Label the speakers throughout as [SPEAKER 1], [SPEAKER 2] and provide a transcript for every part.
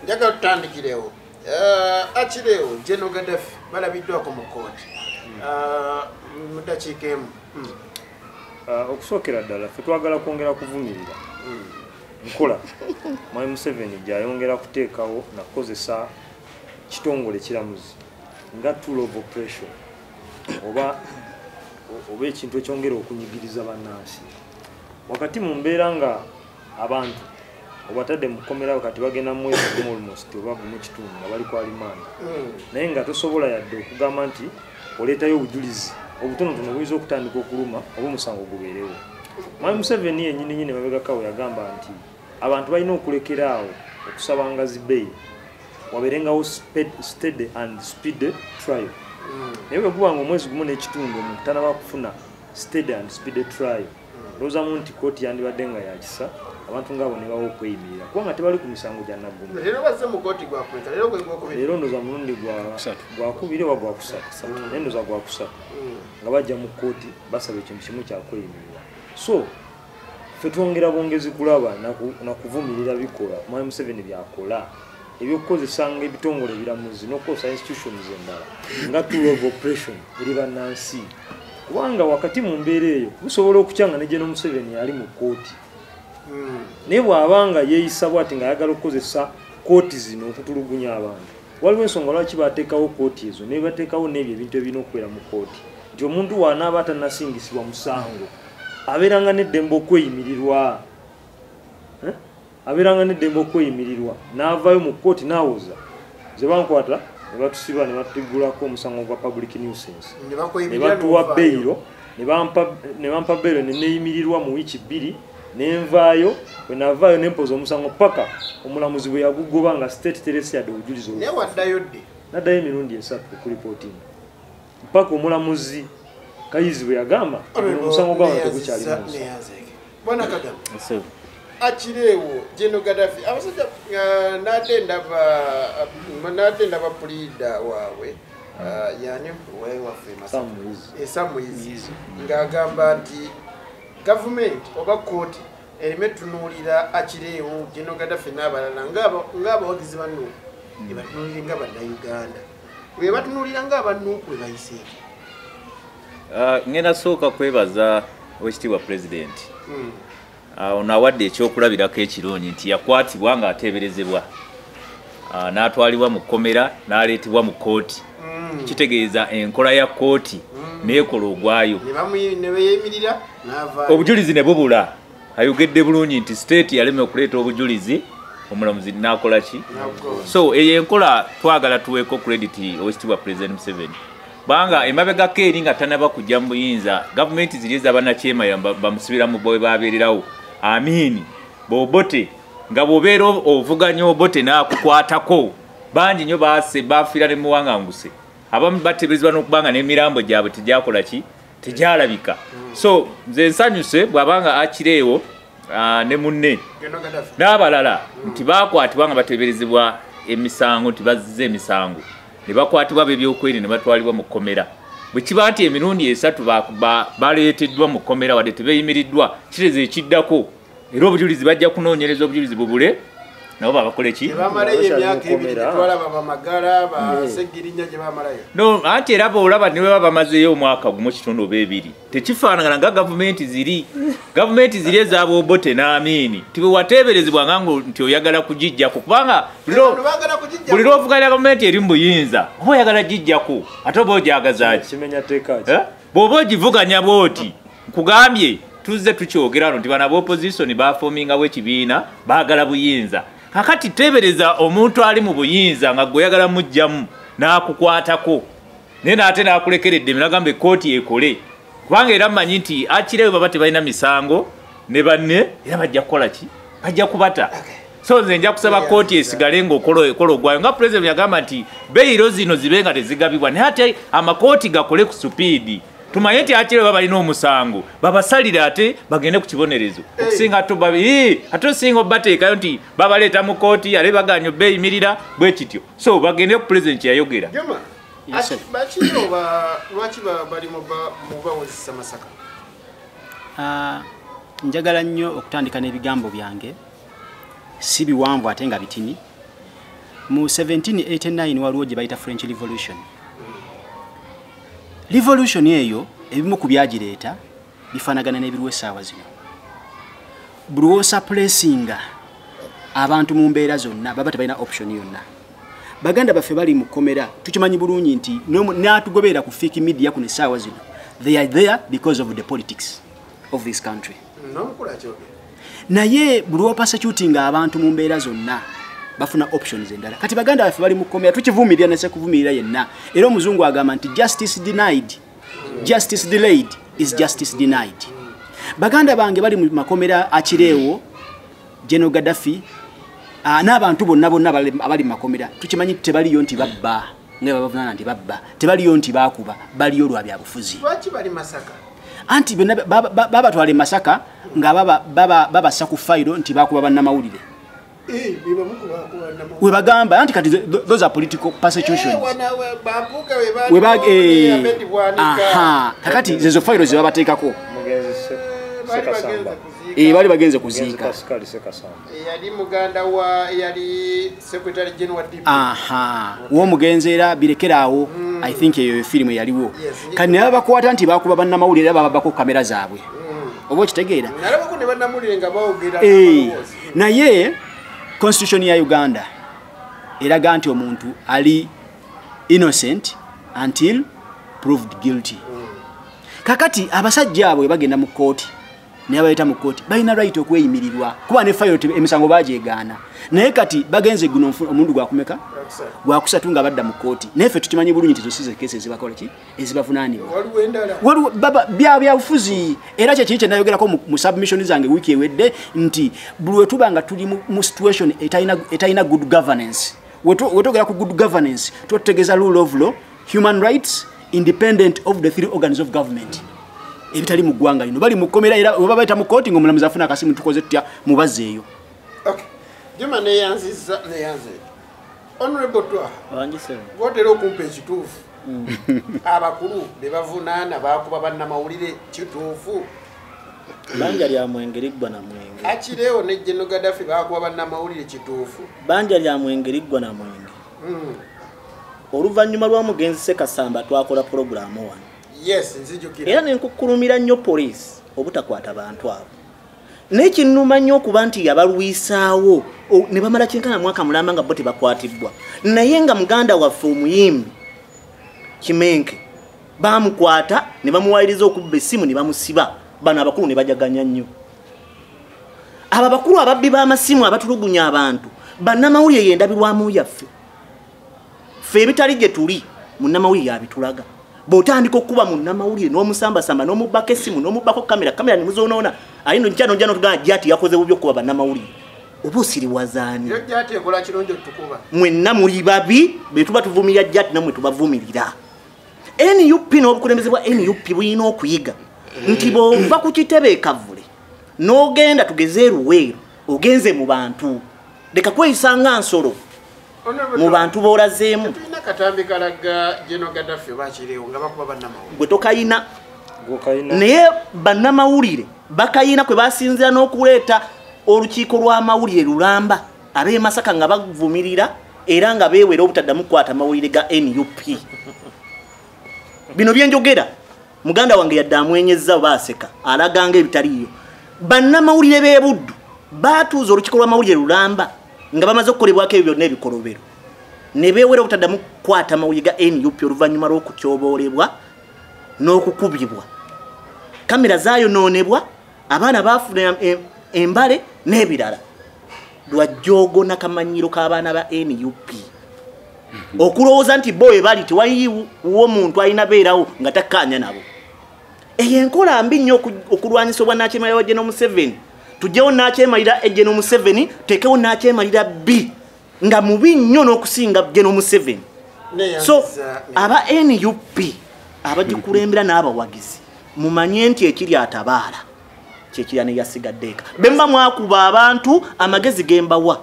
[SPEAKER 1] Njagala tutandikirewo. Achileo General Gaddafi balabiddwako mu kkooti mu ddakiika emu.
[SPEAKER 2] Okusookera ddala ffe twagala kwongera kuvumirira nkola Mwami Museveni gy'ayongera kuteekawo nakukozesa kitongole kiramuzi nga tool of oppression oba ekintu ekyongera okunyigiriza bannansi. Wakati mu mbeera nga abantu obatadde mu kkomera kati bagenda mu mwezi gumu almost oba gumu kitundu nga bali ku alimanda, naye nga tosobola yadde okugamba nti oleetayo obujulizi obutonotono buyinza okutandika okuluma oba omusango gubeerewo. Mwami Museveni yennyini nnyini mabegakawo yagamba nti abantu balina okulekera awo okusabanga zi bail, wabeerengawo steady and speed trial. Naye bwe guba nga omwezi gumu n'ekitundu omuntu tanaba kufuna steady and speed trial, ndowoozamu nti kkooti yandibadde nga yakisa abantu ngaabo ne bawa okweyimirira kubanga tebali ku misango gya naggumu.
[SPEAKER 1] Leero bazze mu kkooti gwakumeka? Leero gwe gwokubiri.
[SPEAKER 2] Leero ndowooza mulundi gwakubiri oba gwakusatu, naye ndowooza gwakusatu nga bajja mu kkooti basaba ekintu kimu kyakweyimirira. So ffe twongera bwongezi kulaba nakuvumirira bikolwa Mwami Museveni byakola ebyokukozesanga ebitongole ebiramuzi n'okukozesa institutions endala nga tool of oppression eri bannansi, kubanga wakati mu mbeera eyo busobola okukyanga ne General Museveni ali mu kkooti. Naye bw'abanga yeeyisa bw'ati ng'ayagala okukozesa kkooti zino okutulugunya abantu, waliwo ensonga lwaki bateekawo kkooti ezo ne bateekawo n'ebyo ebintu ebirina okubeera mu kkooti, nti omuntu w'anaaba tannasingisibwa musango abeeranga n'eddembe okweyimirirwa, abeeranga n'eddembe okweyimirirwa n'avaayo mu kkooti n'awoza. Ze bankwata ne batusiba ne batuggulako omusango gwa public nuisance, ne batuwa beyiro, ne bampa beyiro ne neeyimirirwa mu wiiki 2 nenvaayo. Bwe navaayo ne mpoza omusango paka omulamuzi bwe yagugoba nga state teresi yadde obujulizi.
[SPEAKER 1] Naye waddayo ddi?
[SPEAKER 2] Naddayo emirundi 3 okulipootinga mpaka omulamuzi Kayizi bwe yagamba omusango gwabantu tegukyali mu nsi.
[SPEAKER 1] Bwana Kagame, Achileo General Gaddafi abasajja nadde ndaba puliida waabwe yani wewaffe Samuizi ng'agamba nti gavumenti oba kkooti ereme tunuulira Achileo General Gaddafi n'abalala ng'abawagizi ba Nuupu, ebatunuulire nga bannayuganda, bwe batunuulira ng'abanuupu bwe bayiseeko.
[SPEAKER 3] Ngenda sooka kwebaza Owekitiibwa Pulezidenti. Ono awadde ekyokulabirako ekirungi nti yakwatibwa ng'ateeberezebwa, n'atwalibwa mu kkomera n'aleetebwa mu kkooti. Kitegeeza enkola ya kkooti n'ekola ogwayo,
[SPEAKER 1] ne beeyimirira n'avaayo,
[SPEAKER 3] obujulizi ne bubula. Ayogedde bulungi nti state yalema okuleeta obujulizi, omulamuzi n'akola ki? So eyo enkola twagala tuweeko credit Owekitiibwa Pulezidenti Museveni, banga emabegako eri nga tanaba kujja mu buyinza, gavumenti ziri ez'abannakyemaya bamusibira mu bwe babeererawo. Amiini b'Obote nga bw'obeera ovuganya Obote n'akukwatako, bangi nnyo bafiira ne muwanganguse, abamu bateeberezebwa n'okubanga n'emirambo gyabwe tegyakola ki, tegyalabika. So nze nsanyuse bw'abanga Achileo ne munne n'abalala nti bakwatibwa nga bateeberezebwa emisango, nti bazze emisango ne bakwatibwa b'ebyokwerinda ne batwalibwa mu kkomera. Bwe kiba nti emirundi 3 baleeteddwa mu kkomera wadde tebeeyimiriddwa, kitegeeza ekiddako era obujulizi bajja kunoonyereza obujulizi bubule nabo babakole ki?
[SPEAKER 1] Bamalayo emyaka 2 twalaba bamagala basegirinya gye bamalayo.
[SPEAKER 3] No, anti era bw'olaba ne baba bamazeeyo omwaka gumu kitundu oba 2, tekifaanagana nga gavumenti ziri. Gavumenti ziri ez'Abobote n'Amiini ti bwe wateeberezebwa nga nti oyagala kugijjako, kubanga buli lw'ovuganya gavumenti eri mu buyinza oba oyagala gijjako, ate oba ogyagaza ki? Bw'oba ogivuganya bw'oti, nkugambye tuzze tukyogera wano nti bano ab'opposition bafoomingawo ekibiina baagala buyinza. Kakati teebereza omuntu ali mu buyinza nga gwe oyagala muggyamu n'akukwatako, naye n'ate n'akulekeredde n'agamba ekkooti ekole, kubanga era mmanyi nti Achileo baba tebalina misango ne banne era bajja kukola ki? Bajja kubata. So nze nja kusaba kkooti esigale ng'okola ogwayo nga Pulezidenti yagamba nti beyiro zino zibe nga tezigabibwa, naye ate amakooti gakole ku supiidi. Tumanye nti Achileo baba balina omusango babasalire ate bagende ku kibonerezo okusinga ate osinga obateekayo nti babaleeta mu kkooti ate baganye obeeyimirira bwe kityo. So bagende ku Pulezidenti yayogera.
[SPEAKER 1] Bachileo lwaki bali mu bawozesa Masaka?
[SPEAKER 4] Njagala nnyo okutandika n'ebigambo byange, si biwanvu ate nga bitini. Mu 1789 waliwo gye bayita French Revolution. Revolution eyo ebimu ku byagireeta bifaanagana n'ebiriwo essaawa zino. Buli w'osuppressinga abantu mu mbeera zonna baba tebalina option yonna. Baganda baffe bali mu kkomera, tukimanyi bulungi nti n'atugoberera ku fake media kuno essaawa zino, they are there because of the politics of this country. Naye buli w'opersecutinga abantu mu mbeera zonna bafuna options endala. Kati baganda baffe bali mu kkomera, tukivumirira ne sekuvumirira yenna. Era omuzungu agamba nti justice denied, justice delayed is justice denied. Baganda bange bali mu makomera Achirewo, General Gaddafi, n'abantu bonna bonna abali mu makomera, tukimanyi tebaliyo nti babba, nga babavunaana nti babba, tebaliyo nti baakuba, baliyo lwa byabufuzi.
[SPEAKER 1] Lwaki bali Masaka?
[SPEAKER 4] Anti bonna babatwala e Masaka nga babassa ku fayiro nti baakuba bannamawulire. We bagamba anti kati those are political persecutions. Kakati zezo fayiro ze babateekako. Bali bagenze kuziika.
[SPEAKER 1] Yali muganda wa yali secretary general wa DP.
[SPEAKER 4] W'omugenzi era birekeraawo. I think eyo firimu yaliwo. Kati ne babakwata nti baakuba bannamawulire era bababako kamera zaabwe. Oba okitegeera?
[SPEAKER 1] Nalabako ne bannamawulire nga boogera.
[SPEAKER 4] Naye Constitution ya Uganda eraga nti omuntu ali innocent until proved guilty. Kakati abasajja abo bagenda mu kooti, ne abayita mu kooti balina right okweyimirirwa kuba ne fayiro emisango bagyegaana. Naye kati bagenze guno omundu gwakumeka gwakusatu nga badda mu kooti. Naye ffe tukimanyi bulungi nti zosize kesi ezibakola ki ezibavunaanibwa. Waliwo baba byabufuzi. Era kye kiri kye nayogerako mu submission zange wiiki ewedde nti buli we tuba nga tuli mu situation etalina good governance. Wetwogera ku good governance tutegeeza rule of law, human rights, independent of the three organs of government. Ebitali mu ggwanga lino bali mu kkomera era oba bayita mu kooti ng'omulamuzi afuna akasimu tukoze tutya mubazzeeyo.
[SPEAKER 1] Okay. Juma neyanziza neyanze. Honorable Twaha. Wotera okumpa ekituufu. Abakulu be bavunaana baakuba bannamawulire kituufu.
[SPEAKER 5] Banja lya mwenge liggwa na mwenge.
[SPEAKER 1] Achirewo ne General Gaddafi baakuba bannamawulire kituufu.
[SPEAKER 5] Banja lya mwenge liggwa na mwenge. Oluvannyuma lwa mugenzi Ssekasamba twakola pulogulaamu wano.
[SPEAKER 1] Yes, nzijukira.
[SPEAKER 5] Era ne nkukulumira nnyo poliisi obutakwata bantu abo. Naye kinnuma nnyo okuba nti yabalwisaawo ne bamala kyenkana mwaka mulamba nga bo tebakwatibwa. Naye nga muganda waffe omuyimbi Kimenke bamukwata ne bamuwayiriza okubba essimu ne bamusiba. Bano abakulu ne bajaganya nnyo. Abo abakulu ababbi b'amasimu abatulugunya abantu bannamawulire y'endabirwamu yaffe. Ffe ebitali gye tuli munnamawulire yabitulaga. Bw'otandika okuba munnamawulire n'omusambasamba n'omubbako essimu n'omubbako kamera kamera ne muzonoona aye no njja nojja n'otugamba Jati yakoze bubi okuba bannamawulire. Oba osiriwazaani?
[SPEAKER 1] Jati ekola kirungi otukuba.
[SPEAKER 5] Mwenna muli babi be tuba tuvumirira Jati nammwe tubavumirira. NUP n'obukulembeze bwa NUP bulina okuyiga nti bw'ova ku kitebe e Kavule n'ogenda tugeze e Luweero ogenze mu bantu leka kweyisa nga nsolo mu bantu b'olazeemu.
[SPEAKER 1] Tulina katambi kalaga General Gaddafi bakirewo nga bakuba bannamawulire.
[SPEAKER 5] Gwe tokayina. Naye bannamawulire bakayina kwe basinzira n'okuleeta olukiiko lw'amawulire lulamba ab'e Masaka nga bavumirira era nga beewera obutaddamu kukwata mawulire ga NUP. Bino bye njogera muganda wange yadde amwenyezza baaseka alaga nga ebitaliiyo. Bannamawulire b'e Buddu baatuuza olukiiko lw'amawulire lulamba nga bamaze okukolebwako ebyo byonna ebikolobero ne beewera obutaddamu kukwata mawulire ga NUP oluvannyuma lw'okutyoboolebwa n'okukubibwa. Kamera zaayonoonebwa, abaana baafuna embale n'ebirala lwa jjoogo n'akamanyiro k'abaana ba NUP. Okulowooza nti bo we bali tewaliwo muntu alina beerawo nga takkaanya nabo. Eyo enkola mbi nnyo okulwanyisa obwannakyemalira wa General Museveni. Tuggyewo nnakyemalira e General Museveni, tuteekewo nnakyemalira B nga mubi nnyo n'okusinga General Museveni. So aba NUP abagikulembera n'abawagizi mumanye nti ekiri atabaala kyekira ne yasigadde eka. Bwe muba mwakuba abantu amagezi ge mbawa,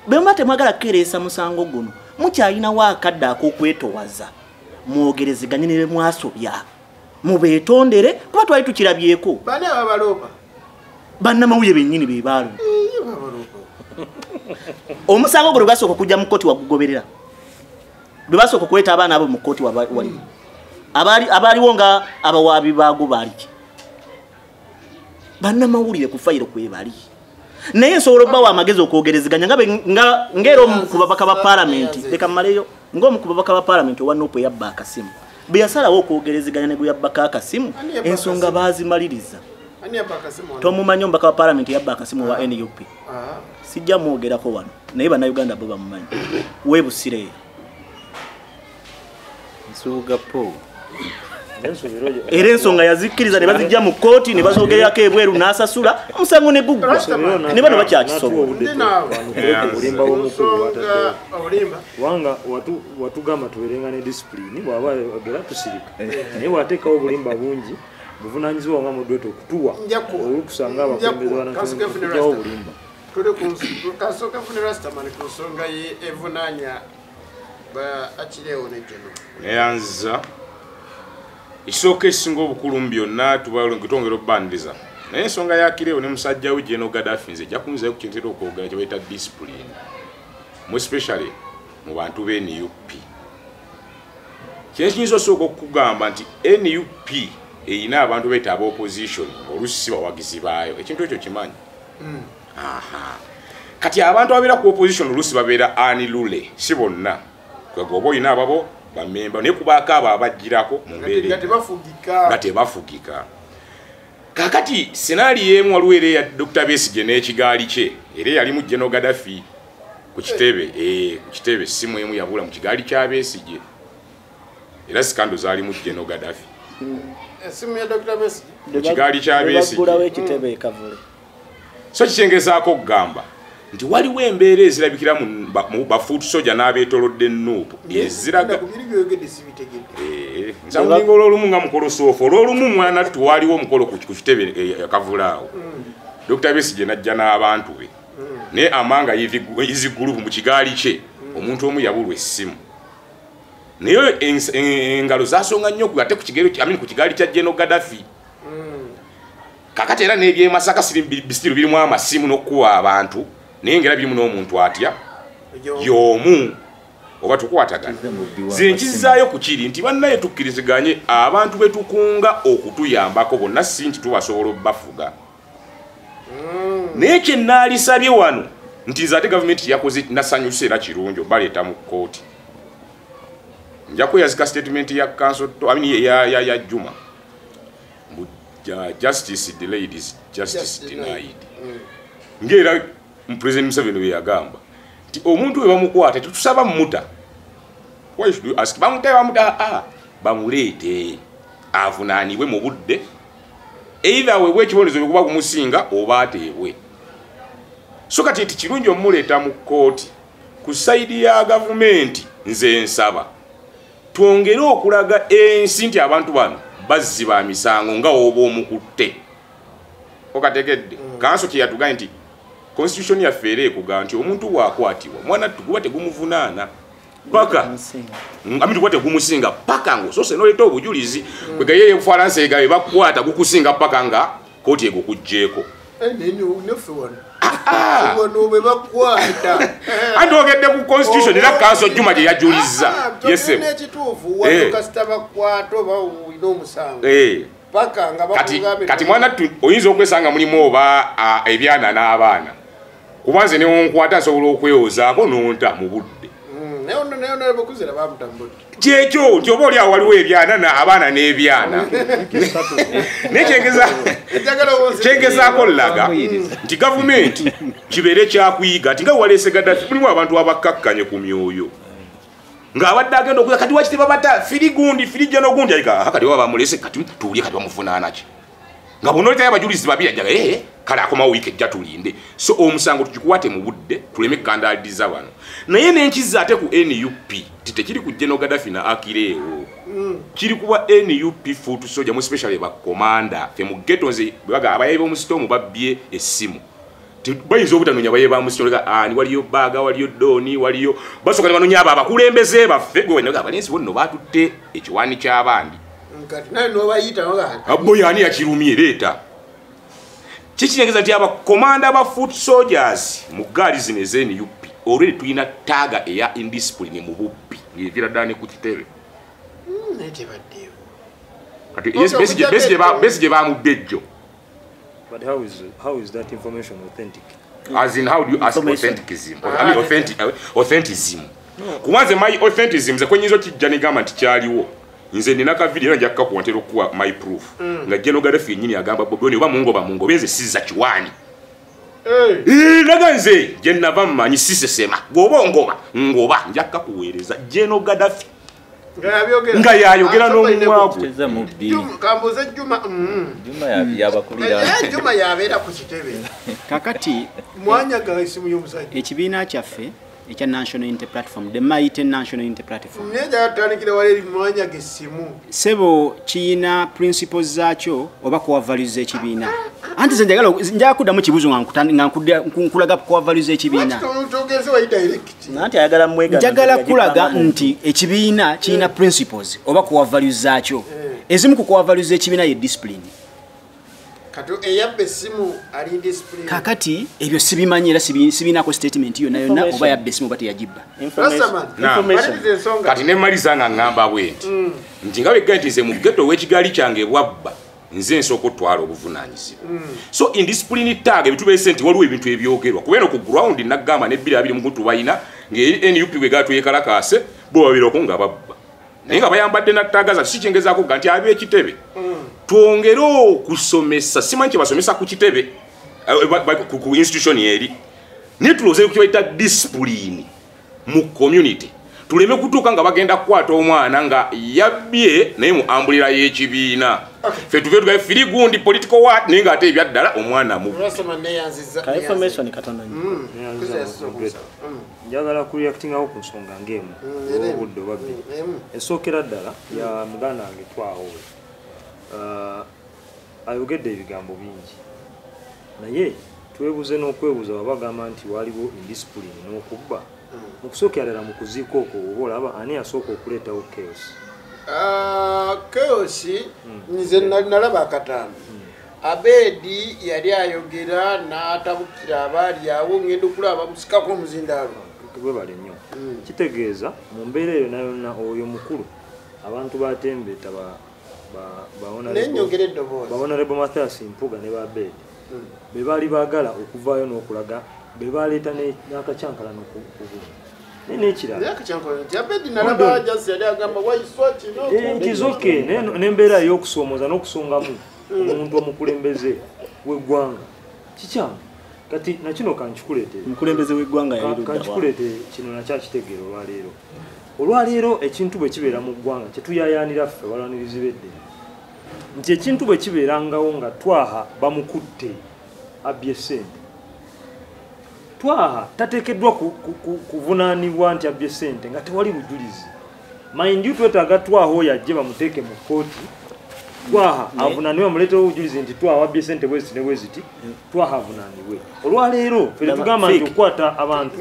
[SPEAKER 5] bwe muba temwagala kukereesa musango guno mukyalinawo akadde ak'okwetowaza mwogerezeganye ne be mwasobya mubeetondere kuba twali tukirabyeko.
[SPEAKER 1] Bani ababaloopa?
[SPEAKER 5] Bannamawulire bennyini be baaloopa.
[SPEAKER 1] Babaloopa.
[SPEAKER 5] Omusango gwe basooka okujja mu kkooti wagugoberera. Lwe basooka okuleeta abaana abo mu kkooti wali. Abaaliwo nga abawaabi baago baaliki. Bannamawulire ku fayiro kwe bali. Naye nsobola obbawa amagezi okwogerezeganya ng'era omu ku babaka ba paalamenti, leka mmaleyo, ng'omu ku babaka ba paalamenti owa NUP eyabba akasimu. Bwe yasalawo okwogerezeganya ne gwe yabbako akasimu, ensonga baazimaliriza. Tomumanyi omubaka wa paalamenti eyabba akasimu wa NUP? Sijja mwogerako wano, naye bannayuganda bo bamumanyi. Weebusire eyo.
[SPEAKER 6] Nsubuga Paul.
[SPEAKER 5] Era ensonga yazikkiriza ne bazijja mu kkooti ne bazoogererako ebweru n'asasula omusango ne guggwa ne bano bakyakisobola.
[SPEAKER 2] Kubanga watugamba tubeerenga ne discipline, bw'aba ayogera tusirika, naye bw'ateekawo obulimba bungi buvunaanyizibwa nga moderator okutuwa olukusa nga abakulembeze banatuggyawo obulimba.
[SPEAKER 1] Kasooka nfune Rastaman ku nsonga evunaanya ba Achileo ne General.
[SPEAKER 7] Neyanziza. Ekisooka ekisinga obukulu mu byonna twongera obbaniriza. Naye ensonga ya Achileo ne musajja we General Gaddafi nze ejja kunzaayo ku kintu okwogera kye bayita discipline. Mu especially mu bantu b'e NUP. Kye kiyinza osooka okukugamba nti NUP erina abantu bayita aba opposition oluusi si bawagizi baayo. Ekintu ekyo kimanyi. Aha. Kati abantu ababeera ku opposition oluusi babeera unruly, si bonna. Kwego oba olina ababo bamemba naye kubaako abo abagirako mu mbeera nga tebafugika. Kaakati scenario emu waliwo era eya Dr. Besigye n'ekigaali kye, era eyalimu General Gaddafi ku kitebe, ku kitebe essimu emu yabula mu kigaali kya Besigye. Era scandal zaalimu General Gaddafi.
[SPEAKER 1] Essimu ya Dr. Besigye
[SPEAKER 7] mu kigaali kya Besigye.
[SPEAKER 5] Baggulawo ekitebe e Kavule.
[SPEAKER 7] So kikyengezaako okugamba nti waliwo embeera ezirabikira mu bafuutu soja n'abeetolodde NUP eziraga. Nsamulinga olw'olumu nga mukolo soofa, olw'olumu mwana tuwaliwo omukolo ku kitebe Kavule awo. Dr. Besigye n'ajja n'abantu be. Naye amanga izi group mu kigaali kye, omuntu omu yabulwa essimu. Naye engalo zasonga nnyo ate ku kigero, I mean ku kigaali kya General Gaddafi. Kakati era n'eby'e Masaka bisiru birimu amasimu n'okukuba abantu, naye ng'era birimu n'omuntu atya y'omu oba tukwatagana. Nze nkizaayo ku kiri nti bannaye tukkiriziganye abantu be tukunga okutuyambako bonna si nti tubasobola obbafuga. Naye kye naalisabye wano nti nze ate gavumenti yakoze nasanyuse era kirungi obaleeta mu kkooti. Nja kweyazika statement ya council, I mean ya Juma. Justice delayed is justice denied. Ng'era President Museveni bwe yagamba nti omuntu we bamukwata tetusaba mmuta. Why should you ask? Bamuta bamuleete avunaanibwe mu budde, either aweebwe ekibonerezo bwe kuba kumusinga oba ateebwe. So kati nti kirungi omuleeta mu kkooti. Ku sayidi ya gavumenti nze nsaba twongere okulaga ensi nti abantu bano bazzi ba misango nga oba omukutte. Okategedde. Kanso kye yatugambye nti constitution yaffe era ekugamba nti omuntu bw'akwatibwa mwana tuguba tegumuvunaana paka amiti kuba tegumusinga paka ng'osoose n'oleeta obujulizi. Kwe ye Bufalansa egabe bakukwata gukusinga paka nga kkooti egukuggyeeko. Anti ogedde ku constitution era kanso Juma gye yajulizza. Kati mwana oyinza okwesanga mulimu oba ebyana n'abaana, kuba nze ne wonkwata nsobola okwewozaako n'onta mu budde. Kyekyo nti oba oli awo waliwo ebyana abaana n'ebyana. Naye kyengezaako laga nti gavumenti kibeere kyakuyiga nti nga waleese Gaddafi mulimu abantu abakkakkanye ku myoyo ng'abadde agenda okuza kati waki tebabata firi gundi firi jeno gundi alika kati baba bamulese kati tuwulye kati bamuvunaana ki nga bw'onooletayo abajulizi babiri ajjaga kale akomawo wiiki ejja tulinde. So omusango tugikwate mu budde tuleme kukandaaliriza bano. Naye n'enkizza ate ku NUP ti tekiri ku General Gaddafi na Achileo. Kiri kuba NUP foot soldier mu especially ba commander fe mu ghetto nze bwe baga abayeyi b'omusitomu babbye essimu. Bayinza obutanoonya baye ba musitomu leka ani waliyo baga waliyo doni waliyo basooka ne banoonya abo abakulembeze baffe gwe wena abalenzi bo nno baatutte ekiwaani ky'abandi.
[SPEAKER 1] Kati naye n'obayita
[SPEAKER 7] Abo yani yakirumye leeta. Kikitegeeza nti abakomanda ba foot soldiers mu gaali zino eza NUP already tulina taaga eya indiscipline mu bubbi ng'evira ddala ne ku kitebe.
[SPEAKER 1] Naye tebaddeewo.
[SPEAKER 7] Kati Besigye bamubba ejjo.
[SPEAKER 2] But how is that information authentic?
[SPEAKER 7] As in, how do you ask authenticism? I mean, authenticism. Kubanze my authenticism ze kwenyinza okijja negamba nti kyaliwo. Nze nina ka video nja kukakuwa ntera okuwa my proof. Nga General Gaddafi yennyini agamba Bobi Wine oba mungoba benze sizza kiwaani. Naga nze gye nava mmanyi sisesema. Bw'oba ongoba ngoba nja kukakuweereza General Gaddafi. Nga yayogera n'omumwa gwe.
[SPEAKER 1] Kambuze Juma.
[SPEAKER 3] Juma yabakulira.
[SPEAKER 1] Juma yabeera ku kitebe.
[SPEAKER 4] Kakati
[SPEAKER 1] mwanya ga esimu y'omusajja.
[SPEAKER 4] Ekibiina kyaffe ekya National Unity Platform, the mighty National Unity Platform.
[SPEAKER 1] Nneja atandikira wali mwanya ga esimu.
[SPEAKER 4] Sebo kiyina principles zaakyo oba core values z'ekibiina. Anti nze njagala kuddamu kibuuzo nga nkulaga core values z'ekibiina.
[SPEAKER 5] Anti ayagala mwegana.
[SPEAKER 4] Njagala kulaga nti ekibiina kiyina principles oba core values zaakyo. Ezimu ku core values z'ekibiina ye discipline.
[SPEAKER 1] Kati eyabba essimu ali discipline.
[SPEAKER 4] Kakati ebyo sibimanyi era sibinako statement yonna yonna oba yabba essimu oba teyagibba.
[SPEAKER 7] Kati nemmaliza nga ŋŋamba bwe nti nti nga bwegga nti nze mu ghetto w'ekigaali kyange bwabba nze nsooka otwala obuvunaanyizibwa. So indiscipline tag ebitubeese nti waliwo ebintu ebyogerwa kuba eno ku ground nagamba ne 2021 balina ng'eri NUP bwe gaatwekalakaase bo babirako nga babba. Naye nga bayambadde na tag za si kyengezaako ga nti ab'ekitebe twongere okusomesa, simanyi kye basomesa ku kitebe ku institution eri, naye tulowooze ku kye bayita discipline mu community. Tuleme kutuuka nga bagenda kukwata omwana nga yabbye naye mu ambulira y'ekibiina. Ffe tuve tugaye firi gundi political what naye ng'ate ebyaddala omwana mu.
[SPEAKER 5] Information katono nnyo.
[SPEAKER 2] Njagala kureactingawo ku nsonga ng'emu obudde oba bbiri. Esookera ddala ya muganda wange Twaha. Ayogedde ebigambo bingi naye twebuze n'okwebuuza babagamba nti waliwo indiscipline n'okubba. Mu kusookera ddala mu kuziika okwo oba olaba ani yasooka okuleetawo chaos?
[SPEAKER 1] Chaos nze nalaba akatambi. Abedi yali ayogera n'atabukira abaali awo ngenda okulaba bamusikako omuzindaalo.
[SPEAKER 2] Webale nnyo. Kitegeeza mu mbeera eyo yonna oyo mukulu abantu batembeeta ba Honorable Mathias Mpuuga ne ba Abedi be baali baagala okuvaayo n'okulaga be baleeta n'akacyankalano ku bungi. Naye n'ekirala nti n'embeera ey'okusoomooza n'okusongamu omuntu omukulembeze w'eggwanga kikyamu. Kati nakino kankikuleetere.
[SPEAKER 5] Omukulembeze w'eggwanga yali ludda wa?
[SPEAKER 2] Kankikuleetere kino nakyakitegeera olwaleero. Olwaleero ekintu bwe kibeera mu ggwanga kye tuyayaanira ffe abalwanirizi b'eddembe nti ekintu bwe kibeerangawo nga Twaha bamukutte abbye ssente, Twaha tateekeddwa kuvunaanibwa nti abbye ssente nga tewali bujulizi. Mind you, twetaaga Twaha oyo ajje bamuteeke mu kkooti, Twaha avunaanibwe bamuleetewo obujulizi nti Twaha abbye ssente bwe ziti ne bwe ziti, Twaha avunaanibwe. Olwaleero ffe tetugamba nti okukwata abantu.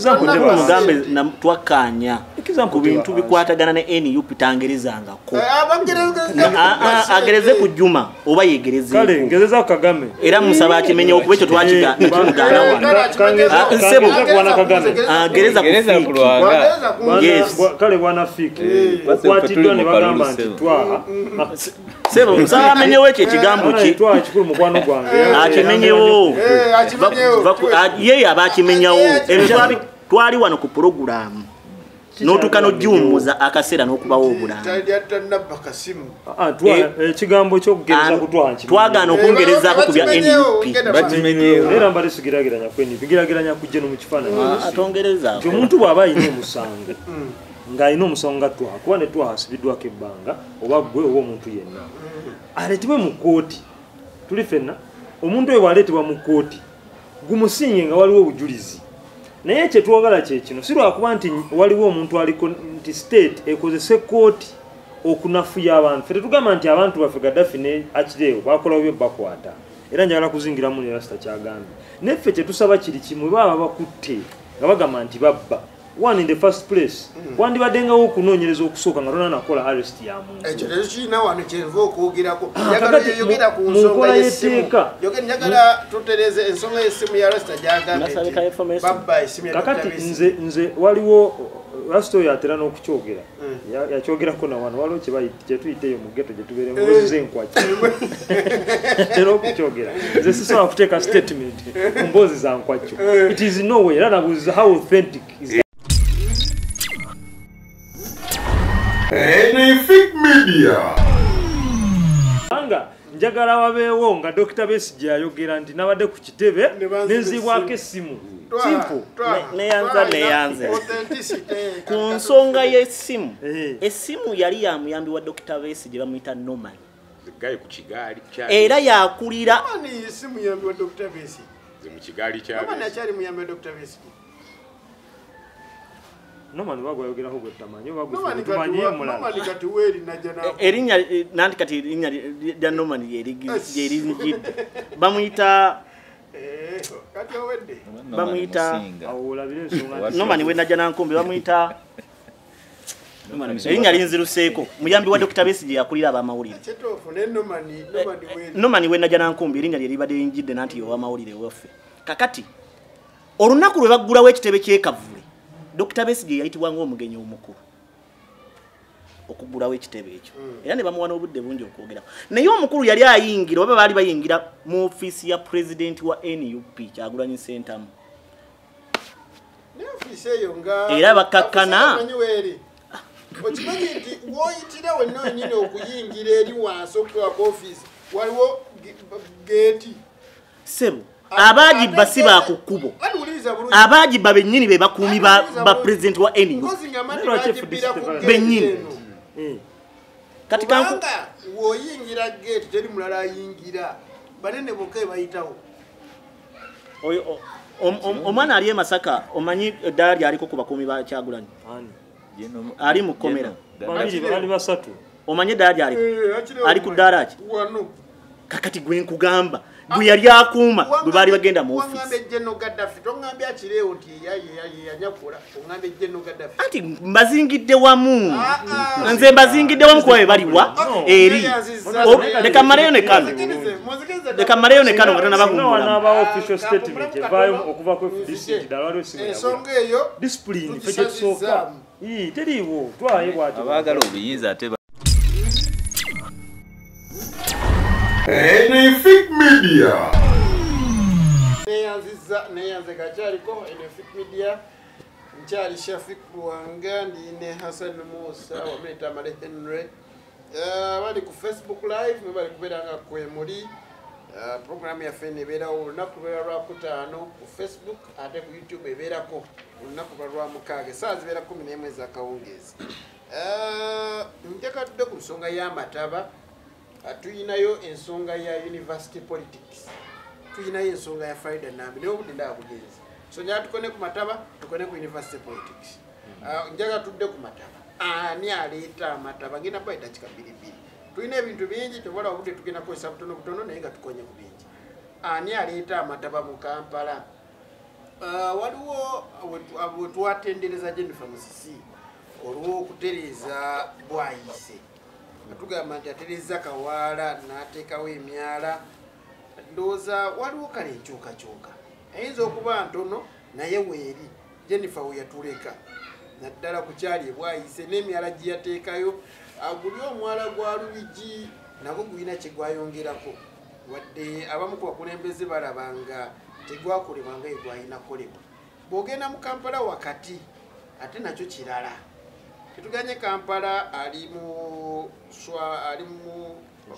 [SPEAKER 5] Mugambe twakkaanya ku bintu bikwatagana ne NUP tangerezangako. Agereze ku Juma oba yegerezeeko.
[SPEAKER 2] Kale ngezeza ku Kagame.
[SPEAKER 5] Era musaba akimenyewo kuba ekyo twakimugaana wano. Ssebo agereza ku Fiki.
[SPEAKER 2] Kale bwana Fiki okwatiddwa ne bagamba nti Twaha.
[SPEAKER 5] Ssebo musaba amenyewo ekyo ekigambo ki.
[SPEAKER 2] Twaha kikulu mukwano gwange.
[SPEAKER 5] Akimenyewo. Ye aba akimenyawo. Ebyo twali wano ku pulogulaamu n'otuuka n'ojjummuza akaseera n'okubawo obulamu.
[SPEAKER 2] Ekigambo ky'okugereza ku Twaha
[SPEAKER 5] twagaana okwongerezaako ku bya NUP.
[SPEAKER 2] Era mbadde sigerageranya ku NUP, ngeraageranya ku General mu kifaananyi.
[SPEAKER 5] Atongerezaako.
[SPEAKER 2] Nti omuntu bw'aba alina omusango ng'alina omusango nga Twaha, kuba ne Twaha asibiddwako ebbanga oba ggwe oba omuntu yenna, aleetebwe mu kkooti. Tuli ffenna omuntu oyo bw'aleetebwa mu kkooti gumusinge nga waliwo obujulizi. Naye kye twagala kye kino, si lwakuba nti waliwo omuntu aliko nti state ekozese kkooti okunafuya abantu. Ffe tetugamba nti abantu baffe Gaddafi ne Achileo bakola byo bakwata. Era njagala kuzingiramu ne Rasta kyagambye. Naye ffe kye tusaba kiri kimwe, baba bakutte nga bagamba nti babba. One, in the first place, wandibaddengawo okunoonyereza okusooka nga tonna nakola arrest ya muntu.
[SPEAKER 1] Ekyo tekirina wano kyenva okwogerako.
[SPEAKER 2] Ah,
[SPEAKER 1] Njagala
[SPEAKER 2] kakati
[SPEAKER 1] yogera ku
[SPEAKER 2] mu
[SPEAKER 1] nsonga
[SPEAKER 2] nkola
[SPEAKER 1] y'essimu.
[SPEAKER 2] y'etteeka.
[SPEAKER 1] Njagala tutereeze ensonga y'essimu ya Rasta gy'agambye
[SPEAKER 5] Nasabika
[SPEAKER 1] nti
[SPEAKER 5] information.
[SPEAKER 1] babba essimu ya Dr.
[SPEAKER 2] Kakati
[SPEAKER 1] Besigye.
[SPEAKER 2] nze waliwo Rasta oyo atera n'okukyogera. Yakyogerako na wano waliwo kye tuyita eyo mu ghetto gye tubeera emboozi z'enkwaki. Atera okukyogera. Nze sisobola kuteeka statement ku mboozi za nkwakyo. It is no way. Era nabuuza how authentic is that?
[SPEAKER 6] Anything Media.
[SPEAKER 2] Kubanga njagala wabeewo nga Dr. Besigye ayogera nti nabadde ku kitebe
[SPEAKER 1] Ne banziba
[SPEAKER 2] nenzibwako essimu.
[SPEAKER 1] Twaha,
[SPEAKER 2] Simple.
[SPEAKER 1] twaha,
[SPEAKER 5] Neyanza,
[SPEAKER 1] twaha,
[SPEAKER 5] neyanze.
[SPEAKER 1] authenticity.
[SPEAKER 5] Ku nsonga y'essimu,
[SPEAKER 2] Eh.
[SPEAKER 5] essimu yali ya muyambi wa Dr. Besigye bamuyita Norman.
[SPEAKER 7] The guy ku kigaali kya
[SPEAKER 5] Era yakulira
[SPEAKER 1] Norman si muyambi wa Dr. Besigye.
[SPEAKER 7] Nze mu kigaali kya
[SPEAKER 1] Norman
[SPEAKER 7] Besigye.
[SPEAKER 1] akyali muyambi wa Dr. Besigye.
[SPEAKER 2] Norman bagwayogerako gwe tutamanyi oba gwe
[SPEAKER 1] Norman
[SPEAKER 2] tumanyi mulala.
[SPEAKER 1] Norman kati weeri najja na
[SPEAKER 5] erinnya nanti kati erinnya lya Norman lyerinjidde. Bamuyita
[SPEAKER 1] Kati owedde.
[SPEAKER 5] Bamuyita-
[SPEAKER 2] Awo olabire ensonga nti
[SPEAKER 5] Norman we najja nankumbi bamuyita erinnya linziruseeko muyambi wa Dr. Besigye yakulira abamawulire.
[SPEAKER 1] Kituufu ne Norman weeri.
[SPEAKER 5] Norman we najja nankumbi erinnya lye libadde linjidde nanti ow'amawulire waffe. Kakati olunaku lwe baggulawo ekitebe ky'e Kavule, Dr. Besigye yayitibwa ng'omugenyi omukulu okuggulawo ekitebe ekyo, era ne bamuwa n'obudde bungi okwogerako. Naye omukulu yali ayingira oba baali bayingira mu ofiisi ya pulezidenti wa NUP Kyagulanyi Ssentamu.
[SPEAKER 1] Ne ofiisi eyo nga
[SPEAKER 5] Era bakkakkana.
[SPEAKER 1] Ofiisi eyo omanyi weeri. Okimanyi nti w'oyitira wenna wennyini okuyingira eri wansi okutuuka ku ofiisi waliwo geeti.
[SPEAKER 5] Ssebo, abaagibba si ba ku kkubo,
[SPEAKER 1] Waliwuliriza bulungi.
[SPEAKER 5] abaagibba bennyini be bakuumi ba pulezidenti wa NUP
[SPEAKER 1] Mpozi nga amati
[SPEAKER 2] Lwaki
[SPEAKER 1] bagibbira ku
[SPEAKER 2] FDC
[SPEAKER 1] geeti
[SPEAKER 5] Bennyini.
[SPEAKER 1] eno.
[SPEAKER 5] Kati kanku
[SPEAKER 1] Kubanga w'oyingira geeti teri mulala ayingira, banene bokka be bayitawo.
[SPEAKER 5] Oyo omwana ali e Masaka omanyi eddaala lyaliko ku bakuumi ba Kyagulanyi
[SPEAKER 2] Ani?
[SPEAKER 5] Ali mu kkomera.
[SPEAKER 2] Babiri bali basatu.
[SPEAKER 5] Omanyi eddaala lyaliko
[SPEAKER 1] Akiri
[SPEAKER 5] Ali ku ddaala ki?
[SPEAKER 1] Wano.
[SPEAKER 5] Kakati gwe nkugamba gwe yali akuuma gwe baali bagenda mu
[SPEAKER 1] Wangambye
[SPEAKER 5] ofiisi.
[SPEAKER 1] General Gaddafi, tongambye Akirewo nti yanyakula, ongambye General Gaddafi.
[SPEAKER 5] Anti mbazingidde wamu.
[SPEAKER 1] Ah, ah.
[SPEAKER 5] Nze mbazingidde wamu kuba be baliwa
[SPEAKER 1] No.
[SPEAKER 5] eri.
[SPEAKER 1] Neyanzizza.
[SPEAKER 5] Leka mmaleyo ne kano.
[SPEAKER 1] Munzikirize, munzikirize.
[SPEAKER 5] Leka mmaleyo ne kano nga
[SPEAKER 2] Singa
[SPEAKER 5] tonnabagumbulamu.
[SPEAKER 2] wanaabaawo official statement evaayo okuva ku FDC nti ddala waliwo essimu yabula.
[SPEAKER 1] Ensonga eyo
[SPEAKER 2] Discipline ffe gye tusooka.
[SPEAKER 1] tugisazizaamu.
[SPEAKER 2] Ii, teriiwo twaye bw'atyo.
[SPEAKER 3] Abaagala obuyinza ate
[SPEAKER 6] Anything Media.
[SPEAKER 1] Neyanzizza, neyanze kakyaliko Anything Media. Nkyali Shafik Luwanga, ndi ne Hassan Musa wamu Tamale Henry. Bali ku Facebook Live mwe bali kubeera nga kwe muli. Programu yaffe eno ebeerawo olunaku lubeera lwakutaano ku Facebook, ate ku YouTube ebeerako olunaku lwa Lwamukaaga, essaawa zibeera 11 ez'akawungeezi. Njagala tudde ku nsonga y'amataba. Tuyinayo ensonga ya university politics, tuyinayo ensonga ya Farida Nambi, naye obudde ndaba bugenze. So njagala tukone ku mataba, tukone ku university politics. Njagala tudde ku mataba. Ani aleeta amataba? Ngenda kuba eddakiika bbiri bbiri. Tulina ebintu bingi, tewala obudde tugenda kukozesa butono butono, naye nga tukonye ku bingi. Ani aleeta amataba mu Kampala? Waliwo we twatendereza Jennifer Musisi olw'okutereeza Bwayiise. Tugamba nti atereeza Kawaala n'ateekawo emyala. Ndowooza waliwo kale enkyukakyuka eyinza okuba ntono naye weeri Jennifer we yatuleka naddala ku kyali Bwayiise n'emyala gye yateekayo. Guli omwala gwa Lubigi nagwo gulina kye gwayongerako, wadde abamu ku bakulembeze balaba nga tegwakolebwa nga gwalina kukolebwa. Bw'ogenda mu Kampala wakati ate nakyo kirala. Tetuganye Kampala ali mu ali mu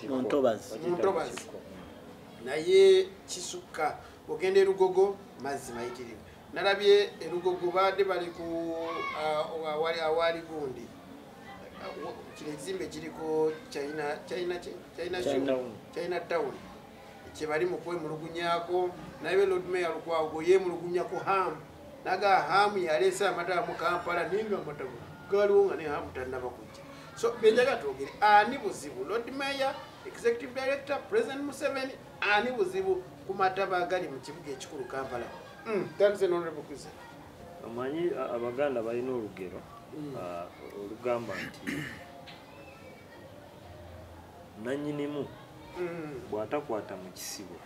[SPEAKER 5] Mu ntobazi.
[SPEAKER 1] Mu ntobazi. Naye kisukka. Bw'ogenda e Lugogo mazzi mayitirivu. Nalabye e Lugogo baadde bali ku awali gundi. Kino ekizimbe kiriko China Town. Kye bali mu kwemulugunyaako, naye Lord Mayor Lukwago yeemulugunya ku Ham. Naga Ham yaleese amataba mu Kampala naye nga amataba galiwo nga ne Ham tannaba kujja. So benjaga twogere ani buzibu? Lord Mayor, Executive Director, President Museveni, ani buzibu ku mataba agali mu kibuga ekikulu Kampala? Thanks, Honorable Kizza.
[SPEAKER 2] Omanyi Abaganda balina olugero olugamba nti nannyinimu bw'atakwata mu kisibo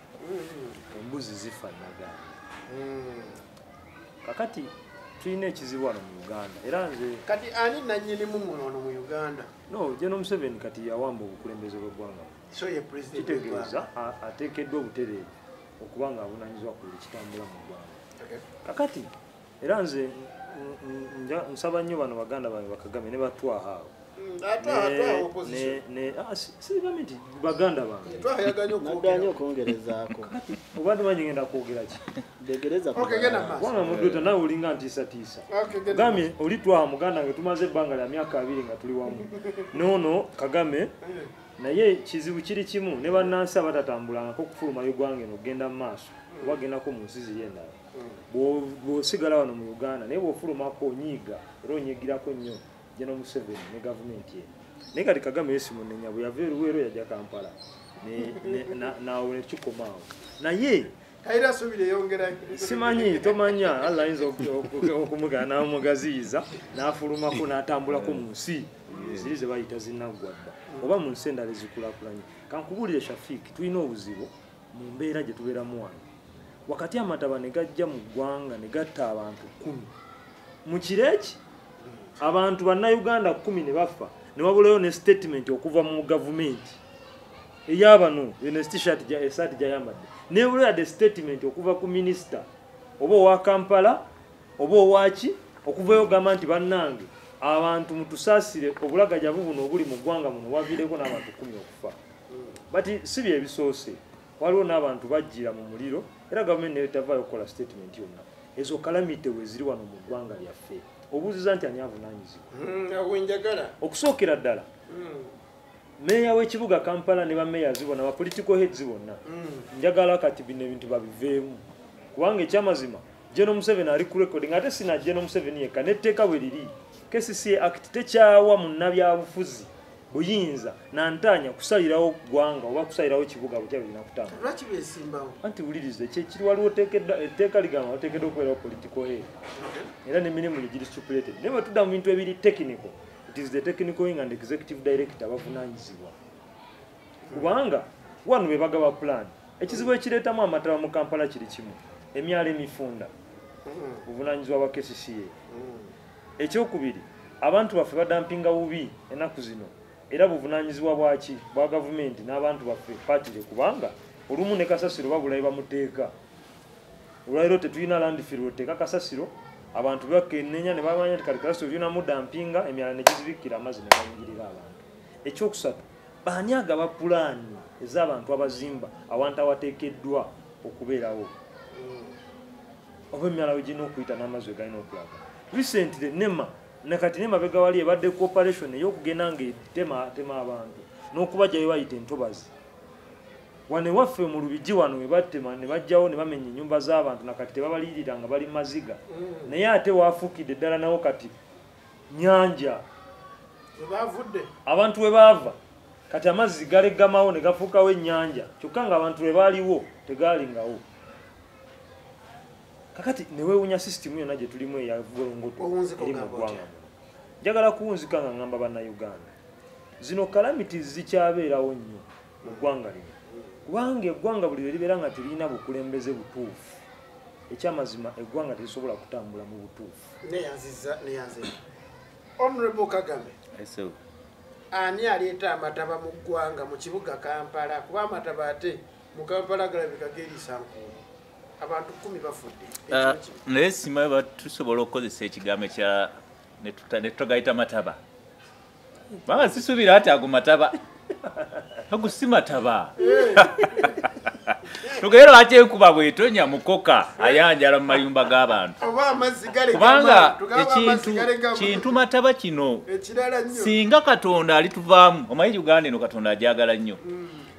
[SPEAKER 2] embuzi zifa nagamba. Kakati tulina ekizibu wano mu Uganda era nze
[SPEAKER 1] kati ani nannyinimu wano mu Uganda?
[SPEAKER 2] No, General Museveni kati yawamba obukulembeze bw'eggwanga.
[SPEAKER 1] So ye president
[SPEAKER 2] kitegeeza ateekeddwa obutereevu okuba nga avunaanyizibwa ku buli kitambula mu ggwanga. Kakati era nze nsaba nnyo bano baganda bange bakagame ne batwaha awo. Sibamye nti baganda bange.
[SPEAKER 4] Naddaanye okwongerezaako.
[SPEAKER 2] Kakati obadde manyi ngenda kwogera ki?
[SPEAKER 4] Ndegereza ku
[SPEAKER 2] Kubanga mudduta naawe olinga ntiisatiisa. Gambye oli twaha muganda nge tumaze ebbanga lya myaka 2 nga tuli wamu. Noono Kagame naye kizibu kiri kimu ne bannansi abatatambulangako okufuluma Uganda eno okugenda mu maaso oba gendako mu nsi ziri endala. Bw'osigala wano mu Uganda naye bw'ofulumako onyiiga era onyigirako nnyo General Museveni ne gavumenti ye. Naye kati Kagame ye simunenya bwe yava e Luweero yajja Kampala naawe ne kikoma awo. Naye
[SPEAKER 1] Kaira subire yongera
[SPEAKER 2] simanyi tomanya Allah ayinza okumugana n'amugaziyiza n'afulumako n'atambulako mu nsi ziri ze bayita zinnaggwa dda oba mu nsi endala ezikulaakulanye. Kankubuulire Shafiq, tulina obuzibu mu mbeera gye tubeeramu wano. Wakati amataba ne gajja mu ggwanga ne gatta abantu 10 mu kiro eki abantu bannayuganda 10 ne bafa ne wabulayo ne statement okuva mu gavumenti ey'abano eno t-shirt esaati gy'ayambadde nebulayo yadde statement okuva ku minisita oba owa Kampala oba owaki okuvayo ogamba nti bannange abantu mutusaasire obulagajavu buno obuli mu ggwanga muno bwaviireko n'abantu 10 okufa. But si bye bisoose, waliwo n'abantu bajjira mu muliro era gavumenti nayo tavaayo okukola statement yonna. Ezo calamity we ziri wano mu ggwanga lyaffe. Obuuziza nti ani avunaanyizibwa?
[SPEAKER 1] Njagala
[SPEAKER 2] okusookera ddala meeya w'ekibuga Kampala ne bameeyazi bonna ba political heads bonna njagala kati bino ebintu babiveemu kubanga ekyamazima General Museveni ali ku recording ate sina General Museveni yekka n'etteeka bwe liri KCCA Act tekyawa munnabyabufuzi buyinza nantanya kusalirawo ggwanga oba kusalirawo kibuga butya bwe birina kutambula.
[SPEAKER 1] Lwaki beesimbawo?
[SPEAKER 2] Anti wuliriza ekiri waliwo etteeka ligamba wateekeddwa okubeerawo political head era n'emirimu gye giri stipulated. Naye bwe tudda mu bintu ebiri technical, it is the technical wing and executive director abavunaanyizibwa kubanga wano be bagaba plan. Ekizibu ekireetamu amataba mu Kampala kiri kimu, emyalo emifunda buvunaanyizibwa bwa KCCA. Ekyokubiri, abantu baffe badampinga bubi ennaku zino era buvunaanyizibwa bwaki bwa gavumenti n'abantu baffe patire kubanga olumu ne kasasiro babulayo bamuteeka. Olwaleero tetulina landfill oteeka kasasiro abantu bakenenya ne bamanya nti kati kasasiro tulina mudampinga emyala ne gizibikkira amazzi ne gayingirira abantu. Ekyokusatu, baani agaba pulaani ez'abantu abazimba awantu awateekeddwa okubeerawo oba emyala we girina okuyita n'amazzi we galina okulaga. Recently NEMA nakati n'emabega wali ebadde cooperation ey'okugenda ng'etema abantu n'okubajjayo bayita entobazi. Wano ewaffe mu Lubigi wano we batema ne bajjawo ne bamenya ennyumba z'abantu nakati tebabaliyirira nga bali mu maziga. Naye ate waafuukidde ddala nawo kati nnyanja. Abantu we baava kati amazzi galeggamawo ne gafuukawo ennyanja kyokka ng'abantu we baaliwo tegaalingawo. Kakati ne weewuunya sisitimu yonna gye tulimu eya volongoto eri mu ggwanga muno. Njagala kuwunzika nga ngamba bannayuganda zino calamities zikyabeerawo nnyo mu ggwanga lino kubanga eggwanga buli lwe libeera nga teririna bukulembeze butuufu ekyamazima eggwanga terisobola kutambula mu butuufu.
[SPEAKER 1] Neyanziza neyanziza. Honorable Kagame, ani aleeta amataba mu ggwanga mu kibuga Kampala? Kuba amataba ate mu Kampala galabika geeriisa nkuubo. Abantu 10 bafudde.
[SPEAKER 3] Naye simanyi tusobola okukozesa ekigambo kya ne tutagayita mataba. Banga sisuubira ati ago mataba. Ago si mataba. Tugere lwaki enkuba bw'etonnya mukoka ayanjala mu mayumba g'abantu. Kubanga ekintu mataba kino singa Katonda alituvaamu, omanyi Uganda eno Katonda agyagala nnyo.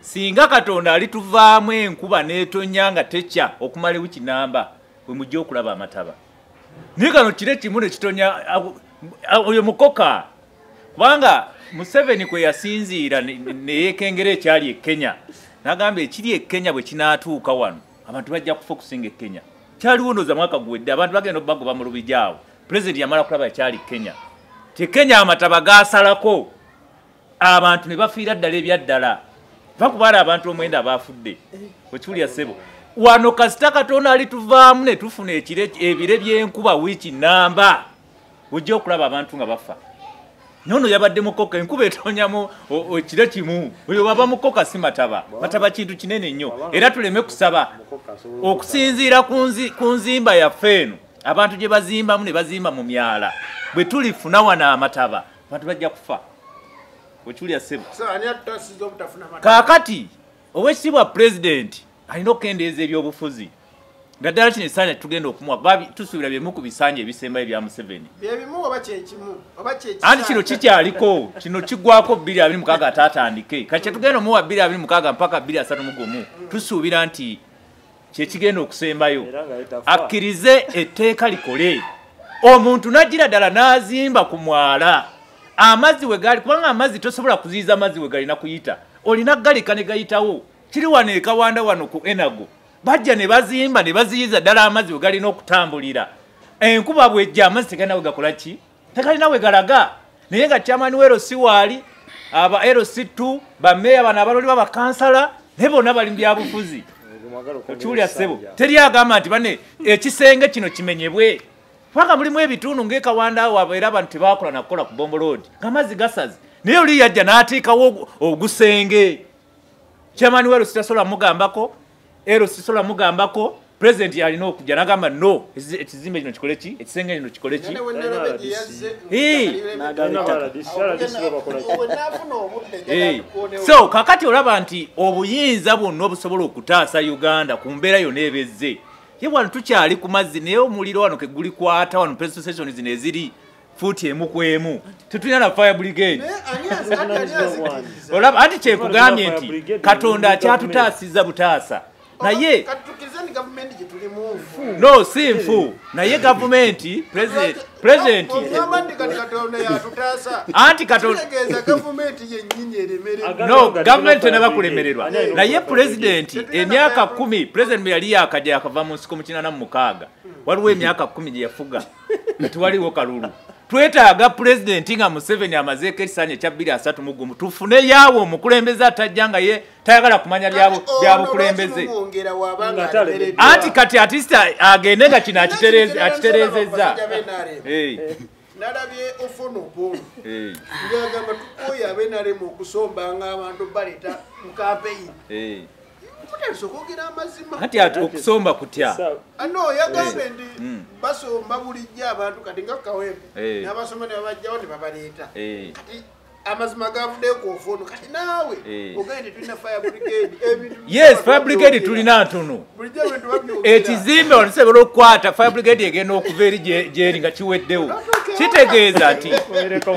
[SPEAKER 3] Singa Katonda alituvaamu enkuba n'etonnya nga tekya okumala wiiki namba bwe mujja okulaba amataba. Naye kano kiro kimu ne kitonya oyo mukoka. Kubanga Museveni kwe yasinziira ne yeekengera ekyali e Kenya. N'agamba ekiri e Kenya bwe kinaatuuka wano abantu bajja kufa okusinga e Kenya. Kyaliwo ndowooza mwaka guwedde, abantu bagenda okubagoba mu Lubigi awo. Pulezidenti yamala kulaba kyali Kenya. Ti Kenya amataba gaasalako abantu ne bafiira ddala ebyaddala. Bakubaala abantu 9 abaafudde. Okiwulira ssebo. Wano kasita Katonda alituvaamu ne tufuna ebire by'enkuba wiiki namba, ojja okulaba abantu nga bafa. Nono yabadde mukoka, enkuba etonyamu ekire kimu. Oyo baba mukoka si mataba. Mataba kintu kinene nnyo. Era tuleme kusaba okusinziira ku nzimba yaffe eno. Abantu gye bazimbamu ne bazimba mu myala. Bwe tulifuna wano amataba, abantu bajja kufa. Okiwulira ssebo. Kaakati owekitiibwa pulezidenti alina okukendeeza ebyobufuzi. Naddala kino ekisanja tugenda okumuwa, tusuubira byemu ku bisanja ebisembayo ebya Museveni. Anti kino kikyaliko, kino kiggwako 2026 ataatandike. Kati kyetugenda omuwa 2026 mpaka 2031, tusuubira nti kyekigenda okusembayo. Akkirize etteeka likole. Omuntu n'ajjira ddala n'azimba ku mwala. Amazzi we gali, kubanga amazzi tosobola kuziyiza amazzi we galina kuyita. Olina galika ne gayitawo. Kiri wano e Kawanda wano ku Enago. Bajja ne bazimba ne baziyiza ddala amazzi we galina okutambulira. Enkuba bw'ejja amazzi tegalina we gakola ki? Tegalina we galaga. Naye nga chairman wa LC waali, aba LC2, bammeeya bano abaloli b'abakansala, naye bonna bali mu byabufuzi. Okiwulira ssebo. Teri agamba nti bane ekisenge kino kimenyebwe. Kubanga mulimu ebitundu ng'e Kawanda awo era abantu tebakola na kukola ku Bombo Road. Ng'amazzi gasaze. Naye oli yajja n'ateekawo ogusenge. Chairman wa LC tasobola mugambako, LC tasobola mugambako, president yalina okujja n'agamba no, ekizimbe kino kikole ki? Ekisenge kino kikole ki? So kakati olaba nti obuyinza bwonna obusobola okutaasa Uganda ku mbeera yonna ebezze. Ye wano tukyali ku mazzi, naye omuliro wano ke gulikwata wano petrol station zino eziri fuuti 1 ku 1. Tetulina na fire brigade. Olaba anti kyekugambye nti Katonda akyatutaasizza butaasa. Naye no si nfu. Naye gavumenti president anti Katonda no gavumenti tenabakulemererwa. Naye president emyaka 10 president yali yakajja yakava mu nsiko mu 86. Waliwo emyaka 10 gye yafuga tewaliwo kalulu. Twetaaga pulezidenti nga Museveni amazeeko ekisanja ekya 2031 tufune yaawe omukulembeze atajja nga ye tayagala kumanya byabukulembeze. Anti kati atista agende nga kino akitereezezza.
[SPEAKER 1] Nalabye Ofono Opondo ng'agamba tukooye ab'NRM okusombanga abantu baleeta mu kampeyini. Okwogera amazima.
[SPEAKER 3] Anti ati okusomba kutya?
[SPEAKER 1] No, yagambye nti basomba bulijjo abantu kati nga Kawempe n'abasoma ne babajjawo ne babaleeta. Kati amazima gavuddeyo ku Ofono, kati naawe ogambye tulina fire brigade.
[SPEAKER 3] Yes, fire brigade tulina ntono.
[SPEAKER 1] Bulijjo ebintu babyogera.
[SPEAKER 3] Ekizimbe wano tusobola okukwata fire brigade egenda okuva eri gyeri nga kiweddewo. Kitegeeza nti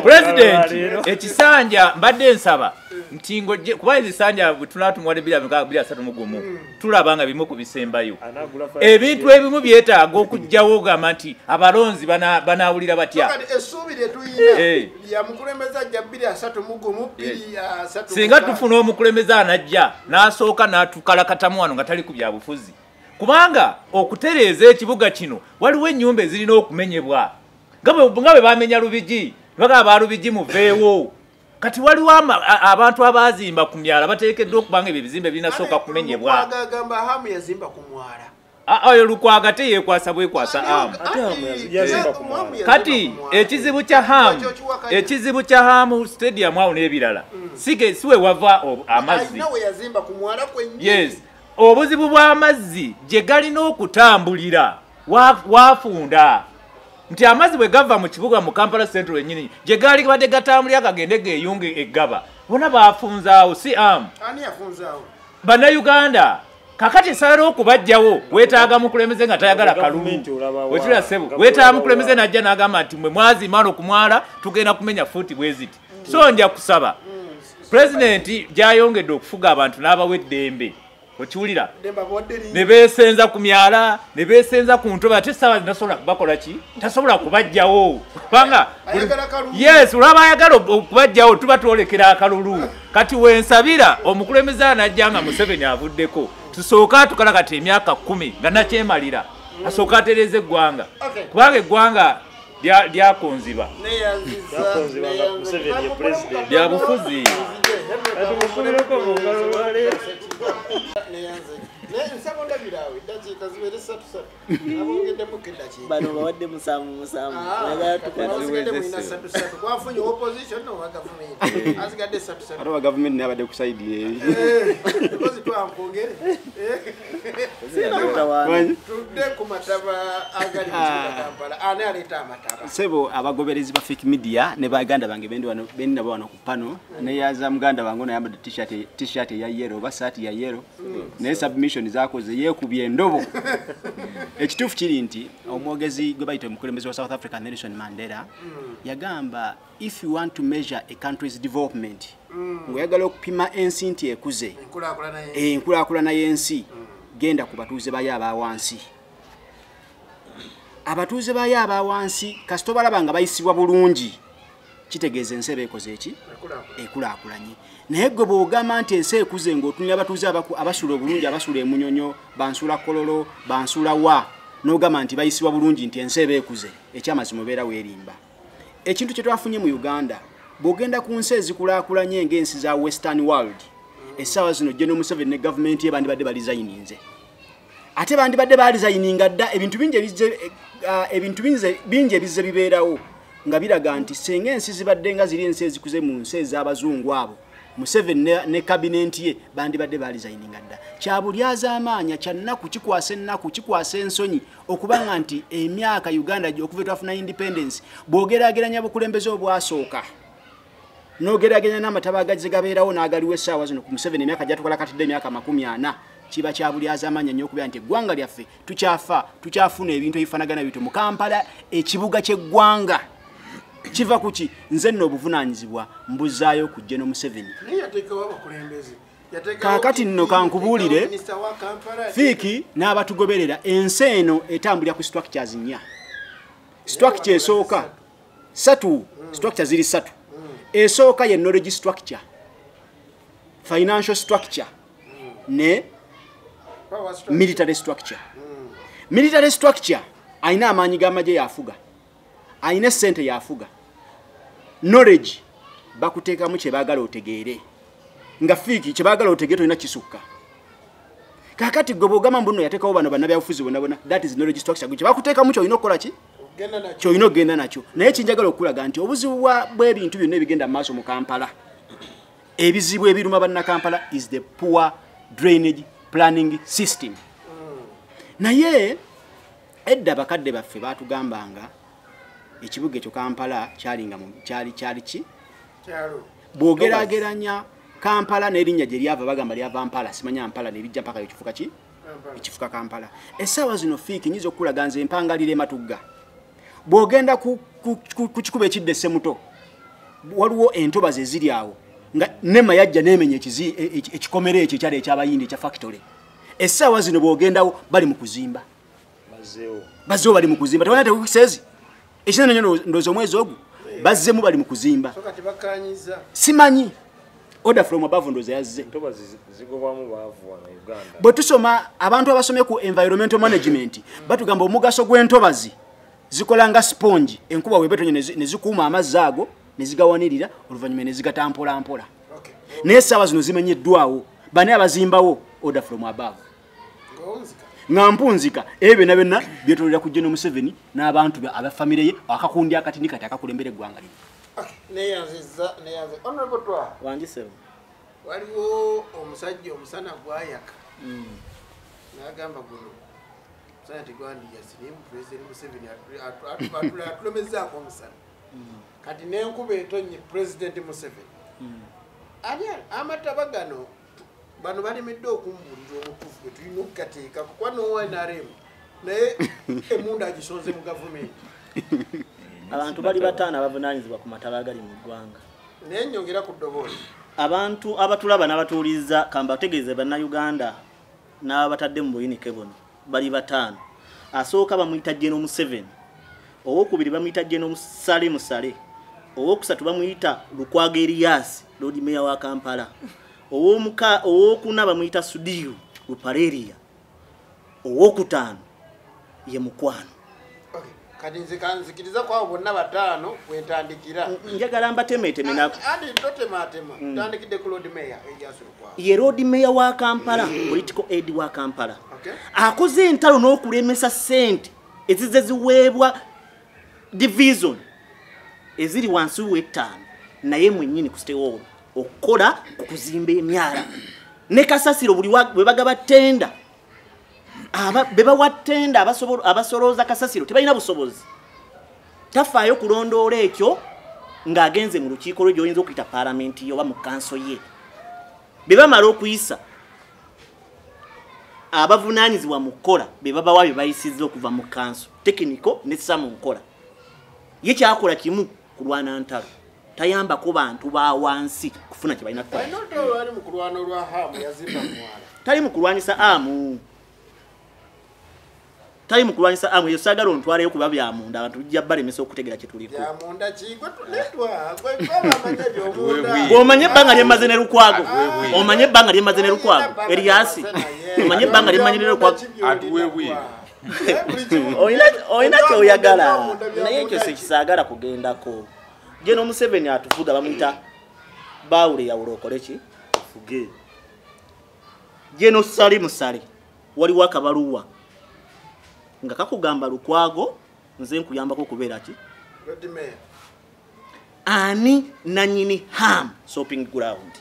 [SPEAKER 3] president ekisanja mbadde nsaba nti kuba ezisanja bwe tunaatumwadde 2031 tulaba nga bimu ku bisembayo. Ebintu ebimu byetaaga okugjawo ogamba nti abalonzi banaawulira batya.
[SPEAKER 1] Essuubi lye tuyina lya mukulembeze ajja 2031 2036.
[SPEAKER 3] Singa tufuna omukulembeze anajja n'asooka n'atukalakatamu wano nga tali ku byabufuzi. Kubanga okutereeza ekibuga kino waliwo ennyumba ezirina okumenyebwa. Nga bwe bamenya Lubigi, bagamba ba Lubigi muveewo. Kati waliwo abantu abazimba ku myala bateekeddwa okubanga ebyo ebizimbe birinasooka kumenyebwa.
[SPEAKER 1] Agamba Hamu yazimba ku mwala.
[SPEAKER 3] Oyo Lukwago ate yeekwasa bwekwasa Hamu. Kati ekizibu kya Hamu stadium awo n'ebirala si we wava amazzi. Yes, obuzibu bw'amazzi gye galina okutambulira wafunda. Nti amazzi bwe gava mu kibuga mu Kampala Central yennyini gye gaali gabadde gatambulira gagende geeyunge eggaba, bonna baafunzaawo si Hamu.
[SPEAKER 1] Ani yafunzaawo?
[SPEAKER 3] Bannayuganda. Kakati esaala okubajjawo weetaaga mukulembeze nga tayagala kalulu. Wekira ssebo, weetaaga mukulembeze n'ajja n'agamba nti mwe mwazimba wano ku mwala tugenda kumenya fuuti bwe ziti. So nja kusaba pulezidenti gy'ayongedde okufuga abantu n'abawa eddembe. Okiwulira? Ne beesenza ku myala, ne beesenza ku ntobo, ate essaawa zino tasobola kubakola ki? Tasobola kubajjawo. Kubanga yes, olaba ayagala okubajjawo tuba twolekera akalulu. Kati wensabira omukulembeze anajja nga Museveni avuddeko, tusooke atukala kati emyaka 10 nga nakyemalira. Asooka atereeze eggwanga. Kubanga eggwanga lyakonziba.
[SPEAKER 2] Lyakonziba nga Museveni ye president.
[SPEAKER 3] Lya bufuzi.
[SPEAKER 5] Bano bawadde musanvu.
[SPEAKER 1] Kwafunye opposition n'owa gavumenti. Asigadde 3-3.
[SPEAKER 4] Ate owa gavumenti naye abadde ku side ye.
[SPEAKER 1] Because twankwongere. Tudde ku mataba agali mu kibuga Kampala. Ani aleeta amataba?
[SPEAKER 4] Ssebo abagoberezi ba Fik Media ne baganda bange bendi wano bendi nabo wano ku pano neyaza muganda wange ono ayambadde t-shirt eya yellow oba saati ya yellow naye submission zakoze yeekubye endobo. Ekituufu kiri nti omwogezi gwe bayita omukulembeze wa South Africa Nelson Mandela yagamba if you want to measure a country's development ng'oyagala okupima ensi nti ekuze enkulaakulana y'ensi genda ku batuuze bayo aba wansi. Abatuuze bayo aba wansi kasita obalaba nga bayisibwa bulungi kitegeeza ensi eba ekoze eki? Ekulaakulanye. Naye gwe bw'ogamba nti ensi ekuze ng'otunulira abatuuze abasula obulungi, abasula emunyonyo, bansula Kololo, bansula wa, n'ogamba nti bayisibwa bulungi nti ensi eba ekuze, ekyamazima obeera weerimba. Ekintu kye twafunye mu Uganda, bw'ogenda ku nsi ezikulaakulanye ng'ensi za Western world, essaawa zino General Museveni ne gavumenti ye bandibadde balizayininze. Ate bandibadde balizayininga dda ebintu bingi ebizze bibeerawo nga biraga nti singa ensi zibadde nga ziri ensi ezikuze mu nsi ez'abazungu abo, Museveni ne kabinenti ye bandibadde balizayininga dda. Kya bulyazaamaanya, kya nnaku, kikwasa ennaku, kikwasa ensonyi okubanga nti emyaka Uganda okuva twafuna independence, bw'ogeraageranya bukulembeze obwasooka n'ogeraageranya n'amataba agazze gabeerawo n'agaliwo essaawa zino ku Museveni emyaka gyatukola katidde emyaka 40, kiba kya bulyazaamaanya nnyo okubeera nti eggwanga lyaffe tukyafa, tukyafuna ebintu ebifaanagana bityo mu Kampala, ekibuga ky'eggwanga. Kiva ku ki? Nze nno obuvunaanyizibwa mbuzaayo ku General Museveni. Kaakati nno kankubuulire, Fiiki n'abatugoberera, ensi eno etambulira ku structures nnya. Structure esooka ssatu, structure ziri ssatu. Esooka ye knowledge structure, financial structure ne military structure. Military structure alina amaanyi g'amagye yafuga, alina essente yafuga. Knowledge bakuteekamu kye baagala otegeere, nga Fiiki kye baagala otegeere tolina kisukka. Kaakati gwe bw'ogamba mbu nno yateekawo bano bannabyabufuzi bonna bonna, that is knowledge structure. Gwe kye bakuteekamu ky'olina okukola ki? Ky'olina okugenda nakyo. Naye kinjagala okulaga nti obuzibu bw'ebintu byonna ebigenda mu maaso mu Kampala, ebizibu ebiruma bannakampala is the poor drainage planning system. Naye edda bakadde baffe baatugambanga ekibuga ekyo Kampala kyalinga kyali ki? Bw'ogeraageranya Kampala n'erinnya gye lyava, bagamba lyava Mpala, simanya Mpala ne lijja mpaka ekifuka ki? Ekifuka Kampala. Essaawa zino Fiiki nnyinza okukulaga nze empangalira ematugga. Bw'ogenda ku kikubo ekidda Ssemuto, waliwo entobazi eziri awo nga nema yajja n'emenya ekikomera ekyo ekyali eky'Abayindi ekya factory. Essaawa zino bw'ogendawo bali mu kuzimba. Bazzeewo bali mu kuzimba. Tewali ate ekinene nnyo ndowooza omwezi ogwo bazzemu bali mu kuzimba. Simanyi order from above ndowooza yazze. Bwe tusoma abantu abasomye ku environmental management batugamba omugaso gw'entobazi zikola nga sponge, enkuba bw'eba etonnya ne zikuuma amazzi ago ne zigawanirira oluvannyuma ne zigatampola mpola. Naye essaawa zino zimenyeddwawo, bani abazimbawo order from above. Nga mpunzika ebyo byonna byonna byetolera ku General Museveni n'abantu be abafamire ye akakundi akatini kati akakulembera eggwanga lino.
[SPEAKER 1] Neyanziza. Honorable Twa.
[SPEAKER 5] Wangi ssebo.
[SPEAKER 1] Waliwo omusajja omusana gwayaka. N'agamba guno omusana tegwandiyase naye President Museveni atulomezaako omusana. Kati n'enkuba etonnye President Museveni. Ani amataba gano bano balemedde okumbuulira omutuufu gwe tulina okugateekako kuba n'owa NRM naye emmundu agisonze mu gavumenti.
[SPEAKER 5] Abantu bali bataano abavunaanyizibwa ku mataba agali mu ggwanga.
[SPEAKER 1] Naye nnyongera ku ddoboozi.
[SPEAKER 5] Abantu abatulaba n'abatuwuliriza kambategeeze bannayuganda n'abatadde mu buyinike buno bali bataano. Asooka bamuyita General Museveni, owokubiri bamuyita General Saleh Musale, owokusatu bamuyita Lukwago Erias, Lord Mayor wa Kampala, owokuna bamuyita Sudiru Ruparelia, owokutaano Ye mukwano.
[SPEAKER 1] Okay. Kati nze kanzikiriza kwabo bonna bataano kwentandikira.
[SPEAKER 5] Njagala mbatemeteme na
[SPEAKER 1] andi totematema. Tandikidde ku Lord Mayor Erias Lukwago.
[SPEAKER 5] Ye Lord Mayor wa Kampala, political aid wa Kampala.
[SPEAKER 1] Okay.
[SPEAKER 5] Akoze entalo n'okulemesa ssente ezize ziweebwa division eziri wansi w'ettaano naye mwennyini ku City Hall okukola ku kuzimba emyala ne kasasiro buli bwe bagaba tenda be bawa tenda abasolooza kasasiro tebalina busobozi. Tafaayo kulondoola ekyo ng'agenze mu lukiiko lwe gy'oyinza okuyita paalamenti oba mu kanso ye. Be bamala okuyisa abavunaanyizibwa mu kukola be babawa bye bayisizza okuva mu kanso tekiniko nessa mu nkola. Ye kyakola kimu kulwana ntalo, tayambako bantu ba wansi kufuna kye balina kukola. Tali mu kulwanyisa amu, tali mu kulwanyisa amu. Eyo saagala ontwaleyo kuba bya munda, abantu bijja balemesa okutegeera kye tuliko. Bw'omanye ebbanga lye mmaze ne Lukwago, omanye ebbanga lye mmaze ne Lukwago, Erias, omanye ebbanga lye mmanyi ne Lukwago. Olina kyoyagala naye ekyo sikisaagala kugendako. General Museveni atufuga bamuyita Bawule yawula okole ki?
[SPEAKER 2] Ofuge.
[SPEAKER 5] General Sali Musale waliwo akabaluwa nga kakugamba Lukwago nze nkuyambako okubeera ki?
[SPEAKER 1] Lord Mayor.
[SPEAKER 5] Ani nanyini Ham shopping ground.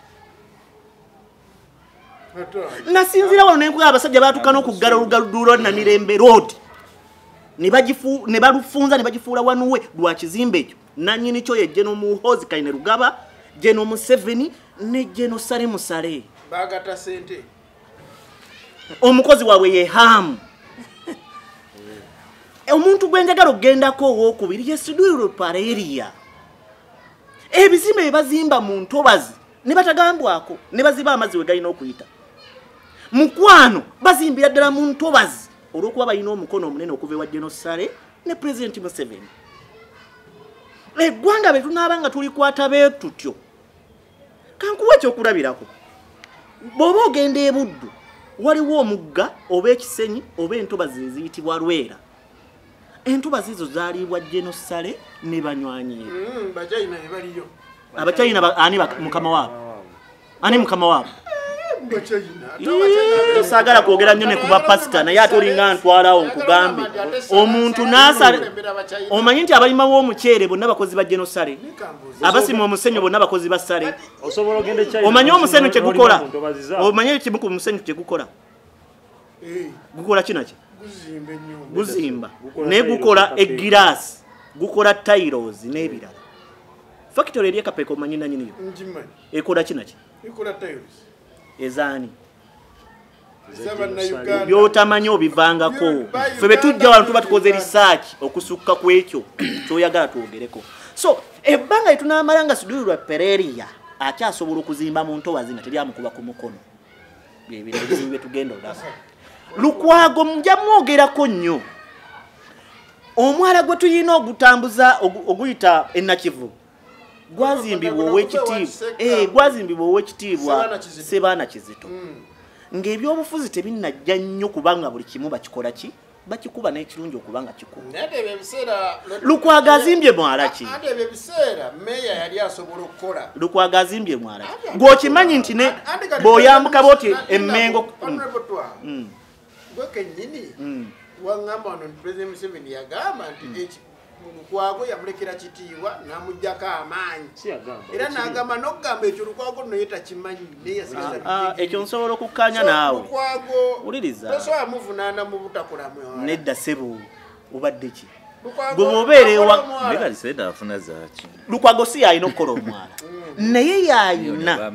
[SPEAKER 5] Nasinzira wano nenkuga abasajja baatuka n'okuggala oluguudo Namirembe Road ne balufunza ne bagifuula wanuwe lwa kizimbe ekyo. Nanyini kyo ye General Muhoozi Kainerugaba, General Museveni ne General Sali Musale.
[SPEAKER 1] Bagata sente.
[SPEAKER 5] Omukozi waabwe ye Ham. Omuntu gwe njagala okugendako owookubiri ye Sudhir Ruparelia. Ebizimbe bye bazimba mu ntobazi ne batagambwako ne baziba amazzi we galina okuyita. Mukwano bazimbira ddala mu ntobazi olw'okuba balina omukono omunene okuva ewa General Sale ne President Museveni. Eggwanga bwe tunaaba nga tulikwata bwe tutyo, kankuwa ekyokulabirako. Bw'oba ogenda e Buddu waliwo omugga oba ekisenyi oba entobazi eziyitibwa Lwera. Entobazi ezo zaaliibwa General Sale ne banywanyi be.
[SPEAKER 1] Bachayina be baliyo.
[SPEAKER 5] Abachayina ani mukama waabwe? Ani mukama waabwe? Saagala kwogera nnyo ne kuba pasita naye ate olinga ntwalawo nkugambe omuntu n'asala. Omanyi nti abalima w'omuceere bonna bakozi ba General Sale, abasima omusenyu bonna bakozi ba Sale. Omanyi omusenyu kye gukola? Omanyi ekimu ku musenyu kye gukola? Gukola kina ki? Guzimba. Naye gukola egiraasi, gukola tiles n'ebirala. Factory eri e Kapeeka omanyi nannyini yo? Ekola kina ki?
[SPEAKER 1] Ekola tiles.
[SPEAKER 5] Ezaani byotamanyi obivangako. Ffe bwe tujja wano tuba tukoze research okusukka ku ekyo kyoyagala twogereko. So ebbanga lye tunaamala nga Sudhir Ruparelia akyasobola okuzimba mu ntobazi nga teryamukuba ku mukono, bye bintu ebizibu bye tugenda olaba. Lukwago mujja mwogerako nnyo. Omwala gwe tuyina ogutambuza oguyita Enakivu gwazimbibwa ow'ekitiibwa, gwazimbibwa ow'ekitiibwa Sebaana Kizito. Ng'ebyobufuzi tebinnajja nnyo kubanga buli kimu bakikola ki? Bakikuba n'ekirungi okubanga kikuba. Lukwago azimbye mwala ki?
[SPEAKER 1] Ate ebyo ebiseera meeya yali asobola okukola.
[SPEAKER 5] Lukwago azimbye mwala ki? Gw'okimanyi nti ne bw'oyambuka bw'oti Emmengo.
[SPEAKER 1] Gwe kennyini waŋŋamba wano nti President Museveni yagamba nti Lukwago yamulekera kitiibwa n'amuggyako amaanyi. Era n'agamba n'okugamba ekyo Lukwago nno ye takimanyi naye yasigaza.
[SPEAKER 5] Ekyo nsobola okukkaanya naawe.
[SPEAKER 1] Lukwago
[SPEAKER 5] wuliriza.
[SPEAKER 1] Tosobola muvunaana mu butakola mwala.
[SPEAKER 5] Nedda ssebo, obadde ki? Gwe bw'obeera ewa Lukwago si y'alina okukola omwala. Naye y'alina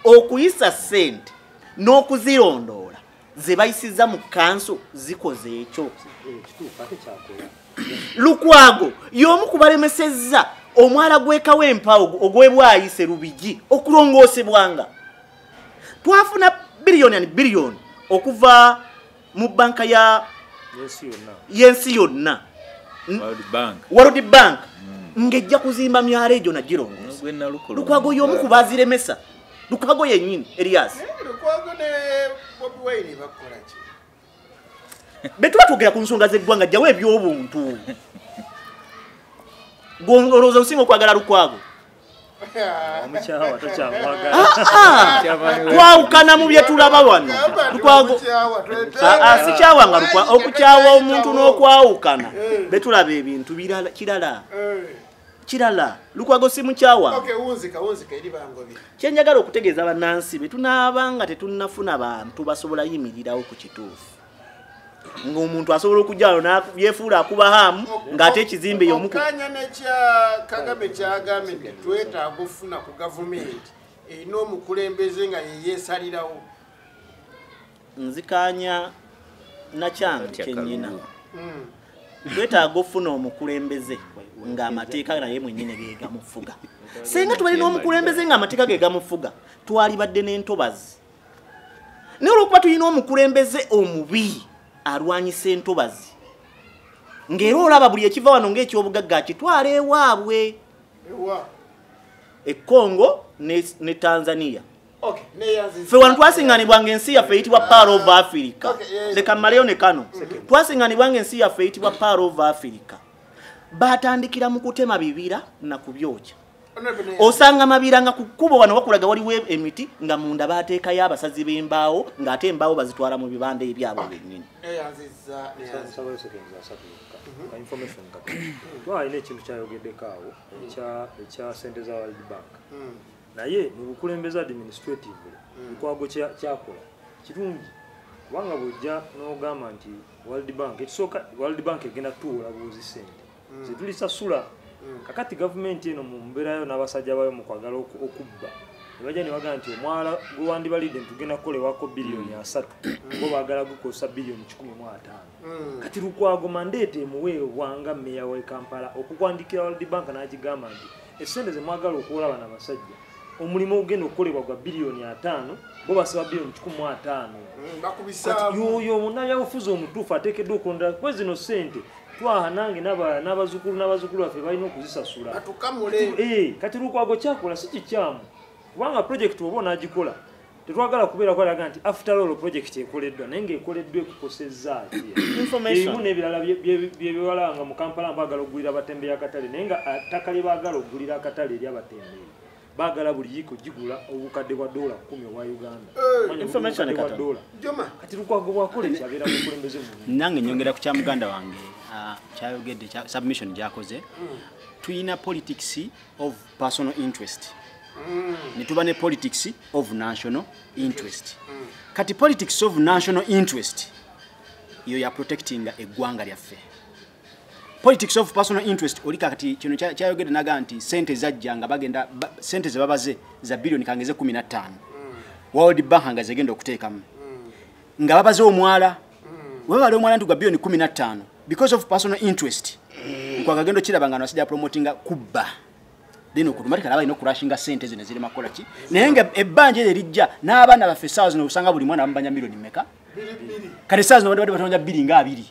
[SPEAKER 5] okuyisa ssente n'okuzirondoola ze bayisizza mu kanso zikoze ekyo. Lukwago y'omu ku balemesezza omwala gw'e Kawempe ogw'e Lubigi okulongoosebwanga. Twafuna biliyoni and biliyoni okuva mu banka ya y'ensi yonna, World Bank, ng'ejja kuzimba myalo egyo nagirongoosa. Lukwago y'omu ku baaziremesa. Lukwago yennyini Elias.
[SPEAKER 1] Lukwago ne Bobi Wine bakola ki?
[SPEAKER 5] Betuba twogera ku nsonga z'eggwanga jjawo eby'obuntu. Olowooza osinga okwagala Lukwago?
[SPEAKER 2] Omukyawa tokyamwagala.
[SPEAKER 5] Twawukana mu bye tulaba wano. Lukwago sikyawanga Lukwago, okukyawa omuntu n'okwawukana. Betulaba ebintu birala kirala. Kirala Lukwago si mukyawa.
[SPEAKER 1] Okay, wunzika eri bangobi.
[SPEAKER 5] Kye njagala okutegeeza bannansi be tunaabanga tetunnafuna bantu basobola yimirirawo ku kituufu. Ng'omuntu asobola okujja wano yeefuula akuba haamu ng'ate ekizimbe y'omu ku
[SPEAKER 1] Okanya nekya Kagame kyagambye nti twetaaga okufuna ku gavumenti erina omukulembeze nga ye yeesalirawo.
[SPEAKER 5] Nzikanya nakyange kyennyina. Twetaaga okufuna omukulembeze ng'amateeka naye mwennyini ge gamufuga. Singa tubalina omukulembeze ng'amateeka ge gamufuga, twalibadde n'entobazi. Naye olw'okuba tulina omukulembeze omubi alwanyisa entobazi, ng'era olaba buli ekiva wano ng'ekyobugagga akitwala ewaabwe. E Congo ne Tanzania. Ffe wano twasiŋŋanibwa ng'ensi yaffe eyitibwa Pearl of Africa. Leka mmaleyo ne kano. Twasiŋŋanibwa ng'ensi yaffe eyitibwa Pearl of Africa. Batandikira mu kutema bibira na kubyokya. Osanga mabira nga ku kkubo wano wakulaga waliwo emiti nga munda bateekayo abasazi b'embaawo ng'ate embaawo bazitwala mu bibanda ebyabwe bennyini.
[SPEAKER 2] Twalina ekintu kyayogeddeko awo ekya ssente za World Bank. Naye mu bukulembeze administratively Lukwago kyakola kirungi, kubanga bw'ojja n'ogamba nti World Bank ekisooka, World Bank egenda tuwola buwozi ssente zetulisasula. Kakati gavumenti eno mu mbeerayo n'abasajja bayo mu kwagala okubba ne bajja ne bagamba nti omwala gwe wandibalidde nti tugenda kukolewako biliyoni 3, bo baagala gukozesa biliyoni 105. Kati Lukwago mandate emuweebwa nga mmeeya w'e Kampala okukwandikira World Bank n'agigamba nti essente ze mwagala okuwola bano abasajja, omulimu ogenda okukolebwa gwa biliyoni 5, bo basaba biliyoni 105. Kati yoyo munnabyabufuzi omutuufu ateekeddwa okulonda kwe zino ssente twaha nange n'abazzukulu n'abazzukulu baffe balina okuzisasula. Kati Lukwago kyakola si kikyamu, kubanga project oba onaagikola tetwagala kubeera kwalaga nti after all project ekoleddwa, naye ng'ekoleddwa ekukosezza ki? Ebimu n'ebirala bye biwalanga mu Kampala baagala okugulira abatembeeyi akatale, naye nga ettaka lye baagala okugulira akatale eri abatembeeyi baagala buli yiiko gigula obukadde bwa $10 obwa Uganda.
[SPEAKER 5] Information
[SPEAKER 2] bwa dola. Kati Lukwago bw'akola ekyo abeera mukulembeze mulungi.
[SPEAKER 4] Nange nyongera ku kya muganda wange kyayogedde, submission gy'akoze. Tuyina politics of personal interest ne tuba ne politics of national interest. Kati politics of national interest yo ya protectinga eggwanga lyaffe. Politics of personal interest oli kakati kino kyayogedde naga nti sente zajja nga bagenda sente ze babaze za biliyoni kangeze 15, World Bank nga zegenda okuteekamu nga babaze omwala, webale omwala nti gwa biliyoni 15, because of personal interest Lukwago agenda okiraba nga nasajja promotinga kubba, then automatically aba alina okurashinga sente zino zirema kukola ki, naye nga ebbanja eryo lijja n'abaana baffe essaawa zino osanga buli mwana bamubanja miliyoni mmeka? Kale essaawa zino badde batonja 2 nga 20,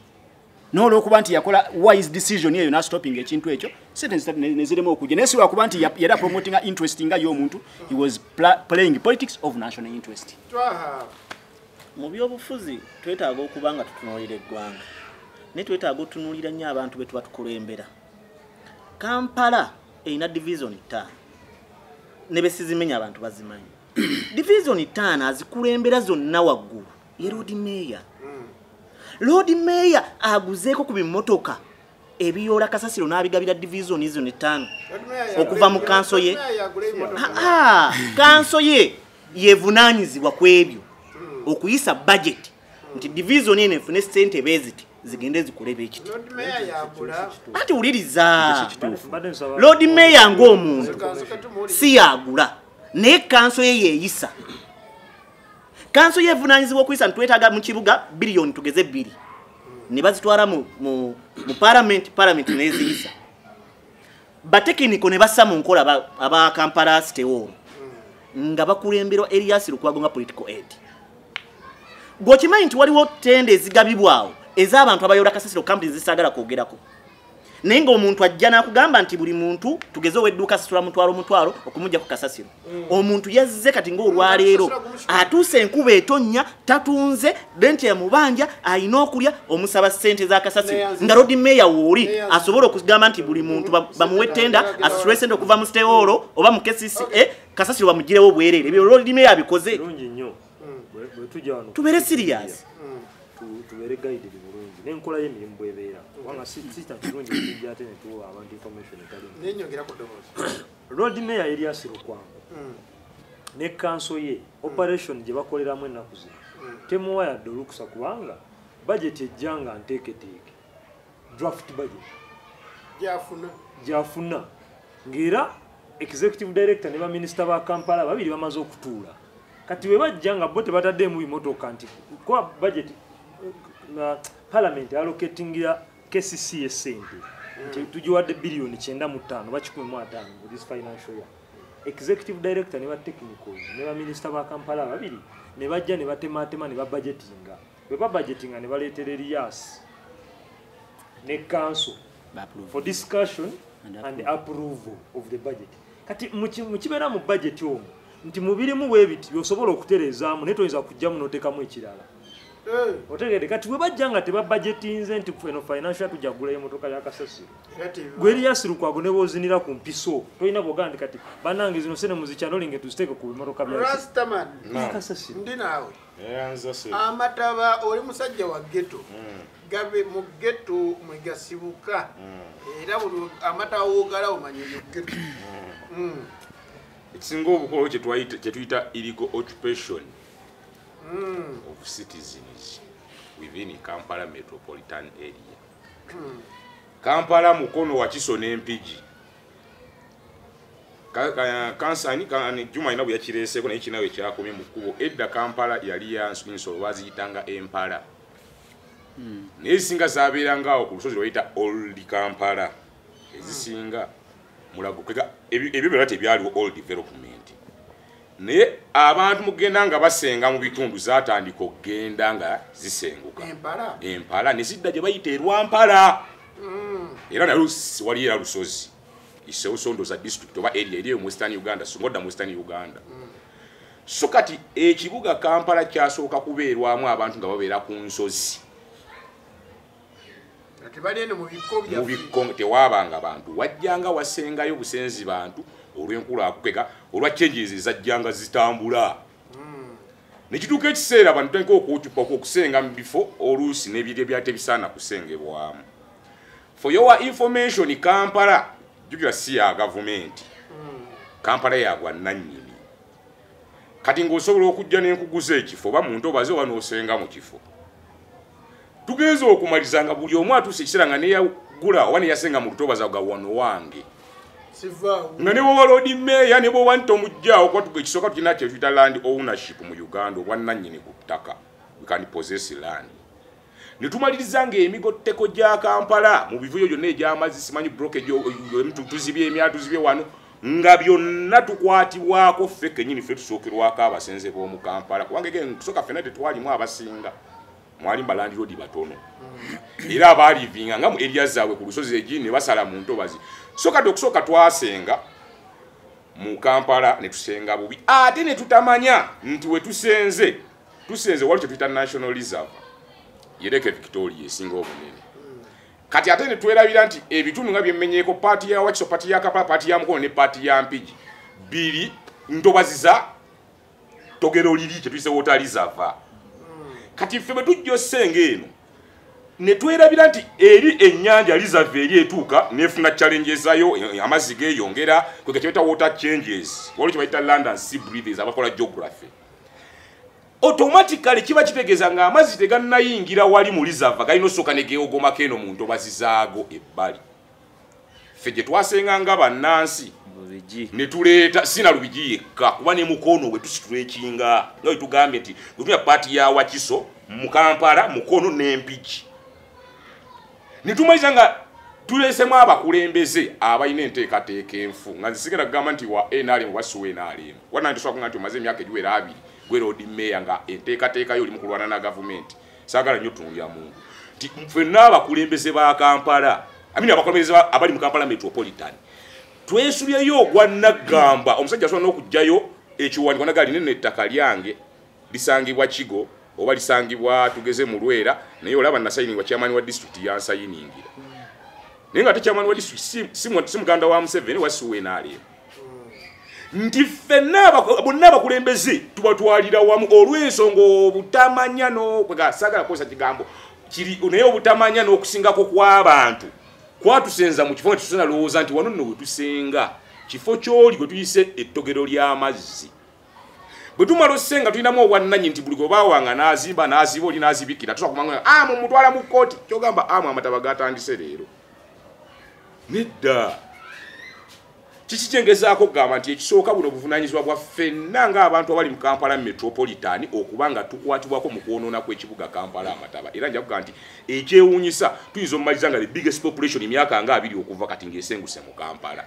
[SPEAKER 4] n'olwokuba nti yakola wise decision eyo n'astopinga ekintu ekyo, sente ne zirema okujja, naye si lwakuba nti yali promotinga interest nga y'omuntu. He was playing politics of national interest.
[SPEAKER 5] Mu byobufuzi twetaaga okuba nga tutunuulira eggwanga, naye twetaaga otunuulira nnyo abantu be tuba tukulembera. Kampala erina divizoni 5, ne besizimenya abantu bazimanyi. Divizoni 5 azikulembera zonna waggulu ye Lord Mayor. Lord Mayor aguzeeko ku bimotoka ebiyoola kasasiro n'abigabira divizoni zino 5 okuva mu kanso ye. Kanso ye yevunaanyizibwa ku ebyo okuyisa budget nti divizoni eno efune sente beeziti zigende zikole beekiti. Ati wuliriza, Lord Mayor ng'omuntu si yagula, naye kanso ye yeeyisa. Kanso ye evunaanyizibwa okuyisa ntwetaaga mu kibuga biliyoni tugeze 2, ne bazitwala mu parliament, parliament neziyisa, batekiniko ne bassa mu nkola aba Kampala City Hall nga bakulemberwa Erias Lukwago nga political aid. Gweokimanyi nti waliwo tenda ezigabibwawo ez'abantu abayola kasasiro, kampuni zisaagala kwogerako, Naye ng'omuntu ajja n'akugamba nti buli muntu tugeze ow'edduuka asasula mutwalo mutwalo okumujja ku kasasiro. Omuntu yazze kati ng'olwaleero atuuse enkuba etonnya, tatunze, renti yamubanja, alina okulya, omusaba ssente za kasasiro. Nga Lord Mayor wooli asobola okugamba nti buli muntu bamuwe tenda asasule ssente okuva mu State oba mu KCCA, kasasiro bamugirewo bwereere. Ebyo Lord Mayor abikoze. Tubeere serious.
[SPEAKER 2] Tubeere guided bulungi n'enkola y'emirimu bw'ebeera, kubanga si kirungi okujja ate ne tuwa abantu information etali.
[SPEAKER 1] Nenyongera ku ddoboozi.
[SPEAKER 2] Lord Mayor Erias Lukwago ne kanso ye operation gye bakoleramu ennaku zino temuwa yadde olukusa, kubanga budget ejja nga nteeketeeke, draft budget gyafuna ng'era executive director ne baminisita ba Kampala babiri bamaze okutuula. Kati bwe bajja nga bo tebataddeemu bimotoka nti kuba budget na parliament allocatingira KCCA ssente nti tugiwadde biliyoni 95 oba 150 mu this financial year. Executive director ne ba technicals ne ba minister ba Kampala babiri ne bajja ne batematema ne babudgetinga. Bwe babudgetinga ne baleetera Erias ne council for discussion and approval of the budget. Kati mukibeera mu budget omwo nti mubirimu bwe biti byosobola okutereezaamu naye toyinza kujjamu n'oteekamu ekirala. Otegedde? Kati bwe bajja nga tebabudgetinze nti eno financial tujja kugula emmotoka ya kasasiro, gwe Erias Lukwago ne bw'ozinira ku mpiso tolina bw'ogamba nti kati bannange zino ssente muzikyanolinge tuziteeke ku bimotoka bya
[SPEAKER 1] Rastaman.
[SPEAKER 2] Kasasiro.
[SPEAKER 1] Ndi naawe. Amataba oli musajja wa ghetto. Gabe mu ghetto mwe gasibuka. Era buli amataba woogala omanya ebyo ghetto.
[SPEAKER 7] Ekisinga obukulu kye tuyita illegal occupation of citizens within Kampala metropolitan area. Kampala, Mukono, Wakiso n'Empigi. Kansani Juma ina bwe yakireeseeko naye kinawe kyakomye mu kkubo. Edda Kampala yali ya nsolo baziyitanga empala. Naye ezisinga zaabeeranga awo ku lusozi lwe bayita Old Kampala. Ezisinga Mulago kwega ebyo byonna tebyaliwo old development. Naye abantu mugenda nga basenga mu bitundu zaatandika okugenda nga zisenguka.
[SPEAKER 1] Empala.
[SPEAKER 7] Empala ne zidda gye bayita Erwampala. Era nalwo wali era lusozi. Isewuso ndoza district oba area eri mu Western Uganda, so ngodda mu Western Uganda. So kati ekibuga Kampala kyasooka kubeerwamu abantu nga babeera ku nsozi.
[SPEAKER 1] Ate bali eno mu bikko
[SPEAKER 7] Mu
[SPEAKER 1] byaffe.
[SPEAKER 7] bikko tewaabanga bantu, wajjanga wasengayo busenzi bantu olw'enkulaakulana olwa changes ezajjanga zitambula. Ne kituuka ekiseera abantu tutandika okucupako okusenga mu bifo oluusi n'ebiri ebyali tebisaana kusengebwamu. For your information, Kampala jjukira si ya gavumenti. Kampala ya bwannannyini. Kati ng'osobola okujja n'enkuguza ekifo oba mu ntobazi oba n'osenga mu kifo. Tugenze okumaliza nga buli omu atuuse ekiseera nga neyagula oba neyasenga mu lutobazi ga wano wange.
[SPEAKER 1] Sivaawo.
[SPEAKER 7] Nga ne bw'oba Lord Mayor ne bw'oba nti omuggyaawo, kuba ekisooka tulina kye tuyita land ownership mu Uganda, obwannannyini ku ttaka. We can possess land. Ne tumaliriza ng'emigotteko gya Kampala mu bivuyo byonna egy'amazzi, simanyi blockage, tuzibye emyala, tuzibye wano, nga byonna tukwatibwako ffe kennyini, ffe tusookerwako abasenze b'omu Kampala, kubanga again kusooka ffenna tetwalimu abasinga, mwalimu balandiroodi batono era abaalivinga nga mu area zaabwe ku lusozi egi ne basala mu ntobazi. So kati okusooka twasenga mu Kampala ne tusenga bubi, ate ne tutamanya nti we tusenze tusenze waliwo kye tuyita national reserve ye Lake Victoria esinga obunene. Kati ate ne twerabira nti ebitundu nga byemmenyeeko, part ya Wakiso, part ya Kampala, part ya Mukono ne part ya Mpigi, biri ntobazi za togero liri kye tuyise water reserve. Kati ffe bwe tujja ossenga eno ne twerabira nti eri ennyanja reserve eri etuuka nefuna challenges zayo, amazzi geeyongera kwega kye bayita water changes, waliwo kye bayita land and sea breezes. Abakola geography, automatically kiba kitegeeza ng'amazzi tegannayingira wali mu reserve, galina osooka ne geewogomako eno mu ntobazi zaago ebbali. Ffe gye twasenga nga bannansi
[SPEAKER 3] Lubigi.
[SPEAKER 7] Ne tuleeta sina Lubigi yekka, kuba ne Mukono bwe tusitula ekinga nga bwe tugambye nti bwe part ya Wakiso mu Kampala, Mukono n'Empigi, ne tumaliza nga tuleesemu abakulembeze abalina enteekateeka enfu, nga nze sigenda kugamba nti wa NRM oba si wa NRM. Wana nti osobola nti omaze emyaka egiwera 20 gwe Lord Mayor nga enteekateeka yo oli mu kulwana na gavumenti. Saagala nnyo tunuulira muntu nti ffenna abakulembeze ba Kampala Amini abakulembeze abali mu Kampala Metropolitan twesulyeyo ogwa naggamba. Omusajja asobola n'okugjayo ekiwandiiko nagali nene ettaka lyange lisangibwa Kigo oba lisangibwa tugeze mu Lwera, naye olaba nasayiningwa chairman wa district yansayiningira. Naye nga ate chairman wa district si muganda wa Museveni wasiwe n'aleero. Nti ffenna bonna abakulembeze tubatwalira wamu olw'ensonga obutamanya n'okwega, saagala kukozesa kigambo kiri, naye obutamanya n'okusingako kw'abantu kwatusenza mu kifo nga tetusobola lowooza nti wano nno we tusenga kifo ky'oli gwe tuyise ettogero ly'amazzi. Bwe tumala ossenga tulinamu obwannannyini nti buli gwe baawanga n'azimba n'aziba oli n'azibikira, tusobola kumanya amu mutwala mu kkooti kyogamba amu amataba gatandise leero. Nedda. Kiki kyengezaako okugamba nti ekisooka buno obuvunaanyizibwa bwa ffenna ng'abantu abali mu Kampala Metropolitan okuba nga tukwatibwako mu kwonoona kw'ekibuga Kampala amataba. Era nja kugamba nti ekyewuunyisa tuyinza omumaliza nga the biggest population emyaka nga 20 okuva kati ng'esenguse mu Kampala.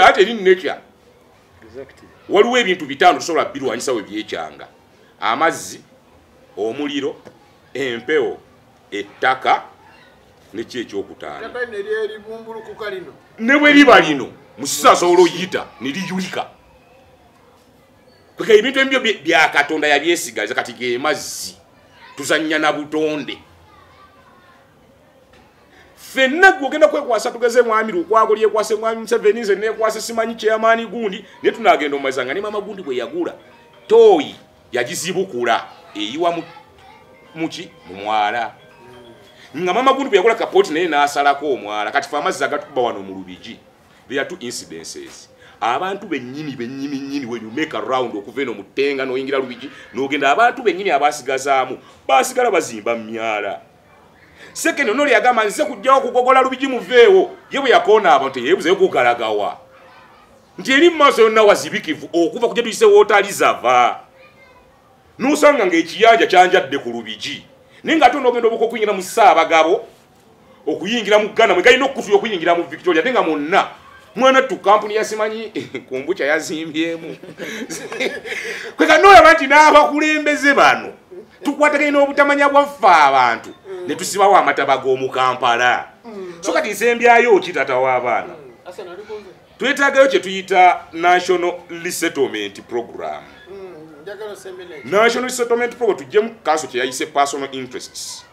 [SPEAKER 7] Ate eri nature. Waliwo ebintu 5 tusobola birwanyisa we byekyanga: amazzi, omuliro, empewo, ettaka neki ekyokutaano.
[SPEAKER 1] Ettaka lino eryebibumbulukuka lino
[SPEAKER 7] ne bwe liba lino musisi asobola oyita ne liyulika. Kweka ebintu ebyo bya Katonda yabyesigaliza. Kati ge mazzi tuzannya na butonde ffenna. Gwe ogenda kwekwasa tugeze mwami Lukwago lyekwase mwami Museveni, nze nekwase simanyi chairman gundi, naye tunagenda omumaliza nga ne mama gundi bwe yagula tooyi yagizibukula eyiwa muki mu mwala, nga mama gundi bwe yagula kapooti naye n'asalako omwala. Kati fe amazzi agatukuba wano mu Lubigi, there are two incidences. Abantu bennyini bennyini nnyini, when you make a round okuva eno mu Ttenga n'oyingira Lubigi n'ogenda, abantu bennyini abasigazaamu basigala bazimba myala. Second, onoli yagamba nze kujjawo kugogola Lubigi muveewo, ye bwe yakoona abantu yeebuzeyo kugalagawa nti eri mu maaso yonna wazibikivu okuva kujja tuyise water reserve, n'osanga ng'ekiyanja kyanjadde ku Lubigi, naye ng'ate onoogenda obuka okuyingira mu Ssaabagabo, okuyingira mu Ghana mwe galina okutuya okuyingira mu Victoria, ate nga mwonna mwana tu kampuni yasimanyi kombucha yazimbyemu. Kweka n'olaba nti n'abakulembeze bano tukwataganye n'obutamanya bwaffe abantu ne tusibawo amataba g'omu Kampala. So kati nsembyayo ki tata w'abaana?
[SPEAKER 1] Asana alikunze.
[SPEAKER 7] Twetaagayo kye tuyita National Resettlement Program.
[SPEAKER 1] Njagala osembe n'ekyo.
[SPEAKER 7] National Resettlement Program tuggyemu kanso kye yayise personal interests.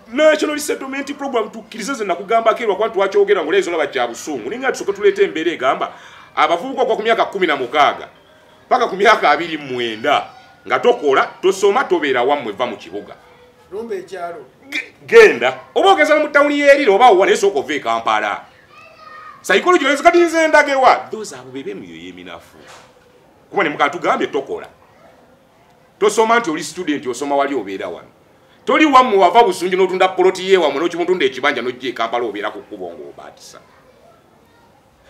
[SPEAKER 7] National Resettlement Program tukkirize ze nakugambako erwa kuba twakyogera ng'oleeza olaba kya busungu, naye nga tusooke tuleete embeera egamba abavubuka okuva ku myaka 16 paka ku myaka 29 nga tokola, tosoma, tobeera wammwe, va mu kibuga.
[SPEAKER 1] Lumba ekyalo.
[SPEAKER 7] Genda oba ogeza mu tawuni y'erire oba wa, naye sooka ova e Kampala. Psychology oyinza kati nze ndagewa those abo bebe emyoyo eminafu, kuba ne mukama tugambye tokola, tosoma, nti oli student osoma wali obeera wano, toli wammwe, wava Busunju n'otunda poloti ye wammwe n'okimutunda ekibanja n'ojja e Kampala obeera ku kkubo ng'obaatisa.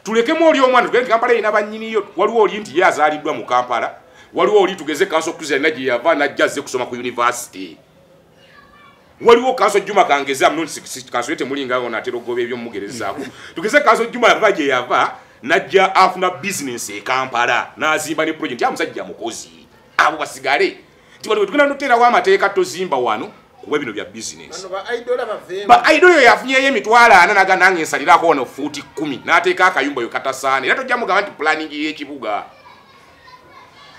[SPEAKER 7] Tulekemu oli omwana tugende Kampala erina bannyiniyo. Waliwo oli nti ye azaaliddwa mu Kampala, waliwo oli tugeze kanso Cruz alina gye yava n'ajja azze kusoma ku university, waliwo kanso Juma kangeze am not kanso ye temulinga ono atera okugoba ebyomugerezaako, tugeze kanso Juma yava gye yava n'ajja afuna bizinensi e Kampala n'azimba ne project ya musajja mukozi. Abo basigale nti bano bwe tugenda noteerawo amateeka, tozimba wano kuba bino bya bizinensi.
[SPEAKER 1] Bano ba idol baveemu.
[SPEAKER 7] Ba idol oyo yafunyeyo 400,000 naga nange nsalirako wano fuuti 10 n'ateeka akayumba yo katasaana, era tojja mugamba nti planning y'ekibuga,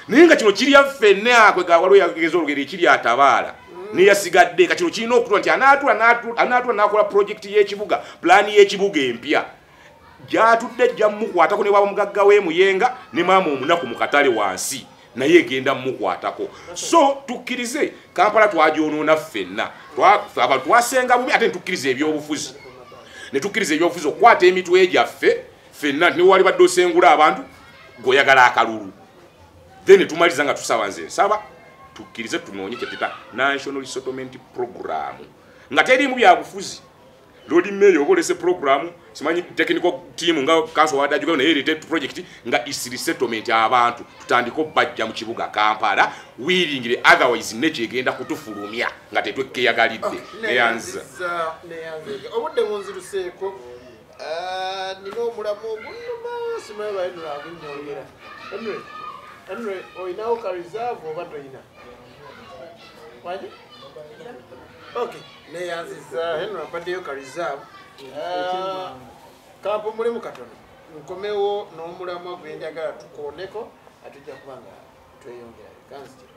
[SPEAKER 7] naye nga kino kirya ffenna. Kwega waliwo yageza olugero ekiri atabaala neyasigadde ka kino kirina okutula nti anaatula n'akola project y'ekibuga, pulaani y'ekibuga empya gyatudde ejja mumukwatako ne bwaba mugagga w'emuyenga ne maama omunaku mu katale wansi naye egenda mumukwatako. So tukkirize Kampala twagyonoona ffenna. Abantu twasenga bubi, ate netukkiriza ebyobufuzi, netukkiriza ebyobufuzi okukwata emitwe gyaffe ffenna nti newali badde osengula abantu gweoyagala akalulu, then netumaliza nga tusaba. Nze nsaba tukkirize tunoonye kyetuyita National Resettlement Program nga teriimu byabufuzi. Lord Mayor oba olese program, simanyi technical team nga council wadajugayo naye erete project nga is resettlement, abantu tutandike obbajja mu kibuga Kampala wiringire, otherwise nekyo egenda kutufulumya nga tetwekkeyagalidde. Neyanza.
[SPEAKER 1] Neyanza. Obudde munziruseeko. Ah, nina omulamu ogunnuma, simanyi bayenula agunyongera. Henry, Henry, olinawo ka reserve oba toyina? Wani? Okay, neyanziza Henry, mpaddeyo ka reserve. Kampu mulimu katono, nkomewo n'omulamwa gwe njagala tukooneko, atujja kuba nga tweyongerayo kanzikira.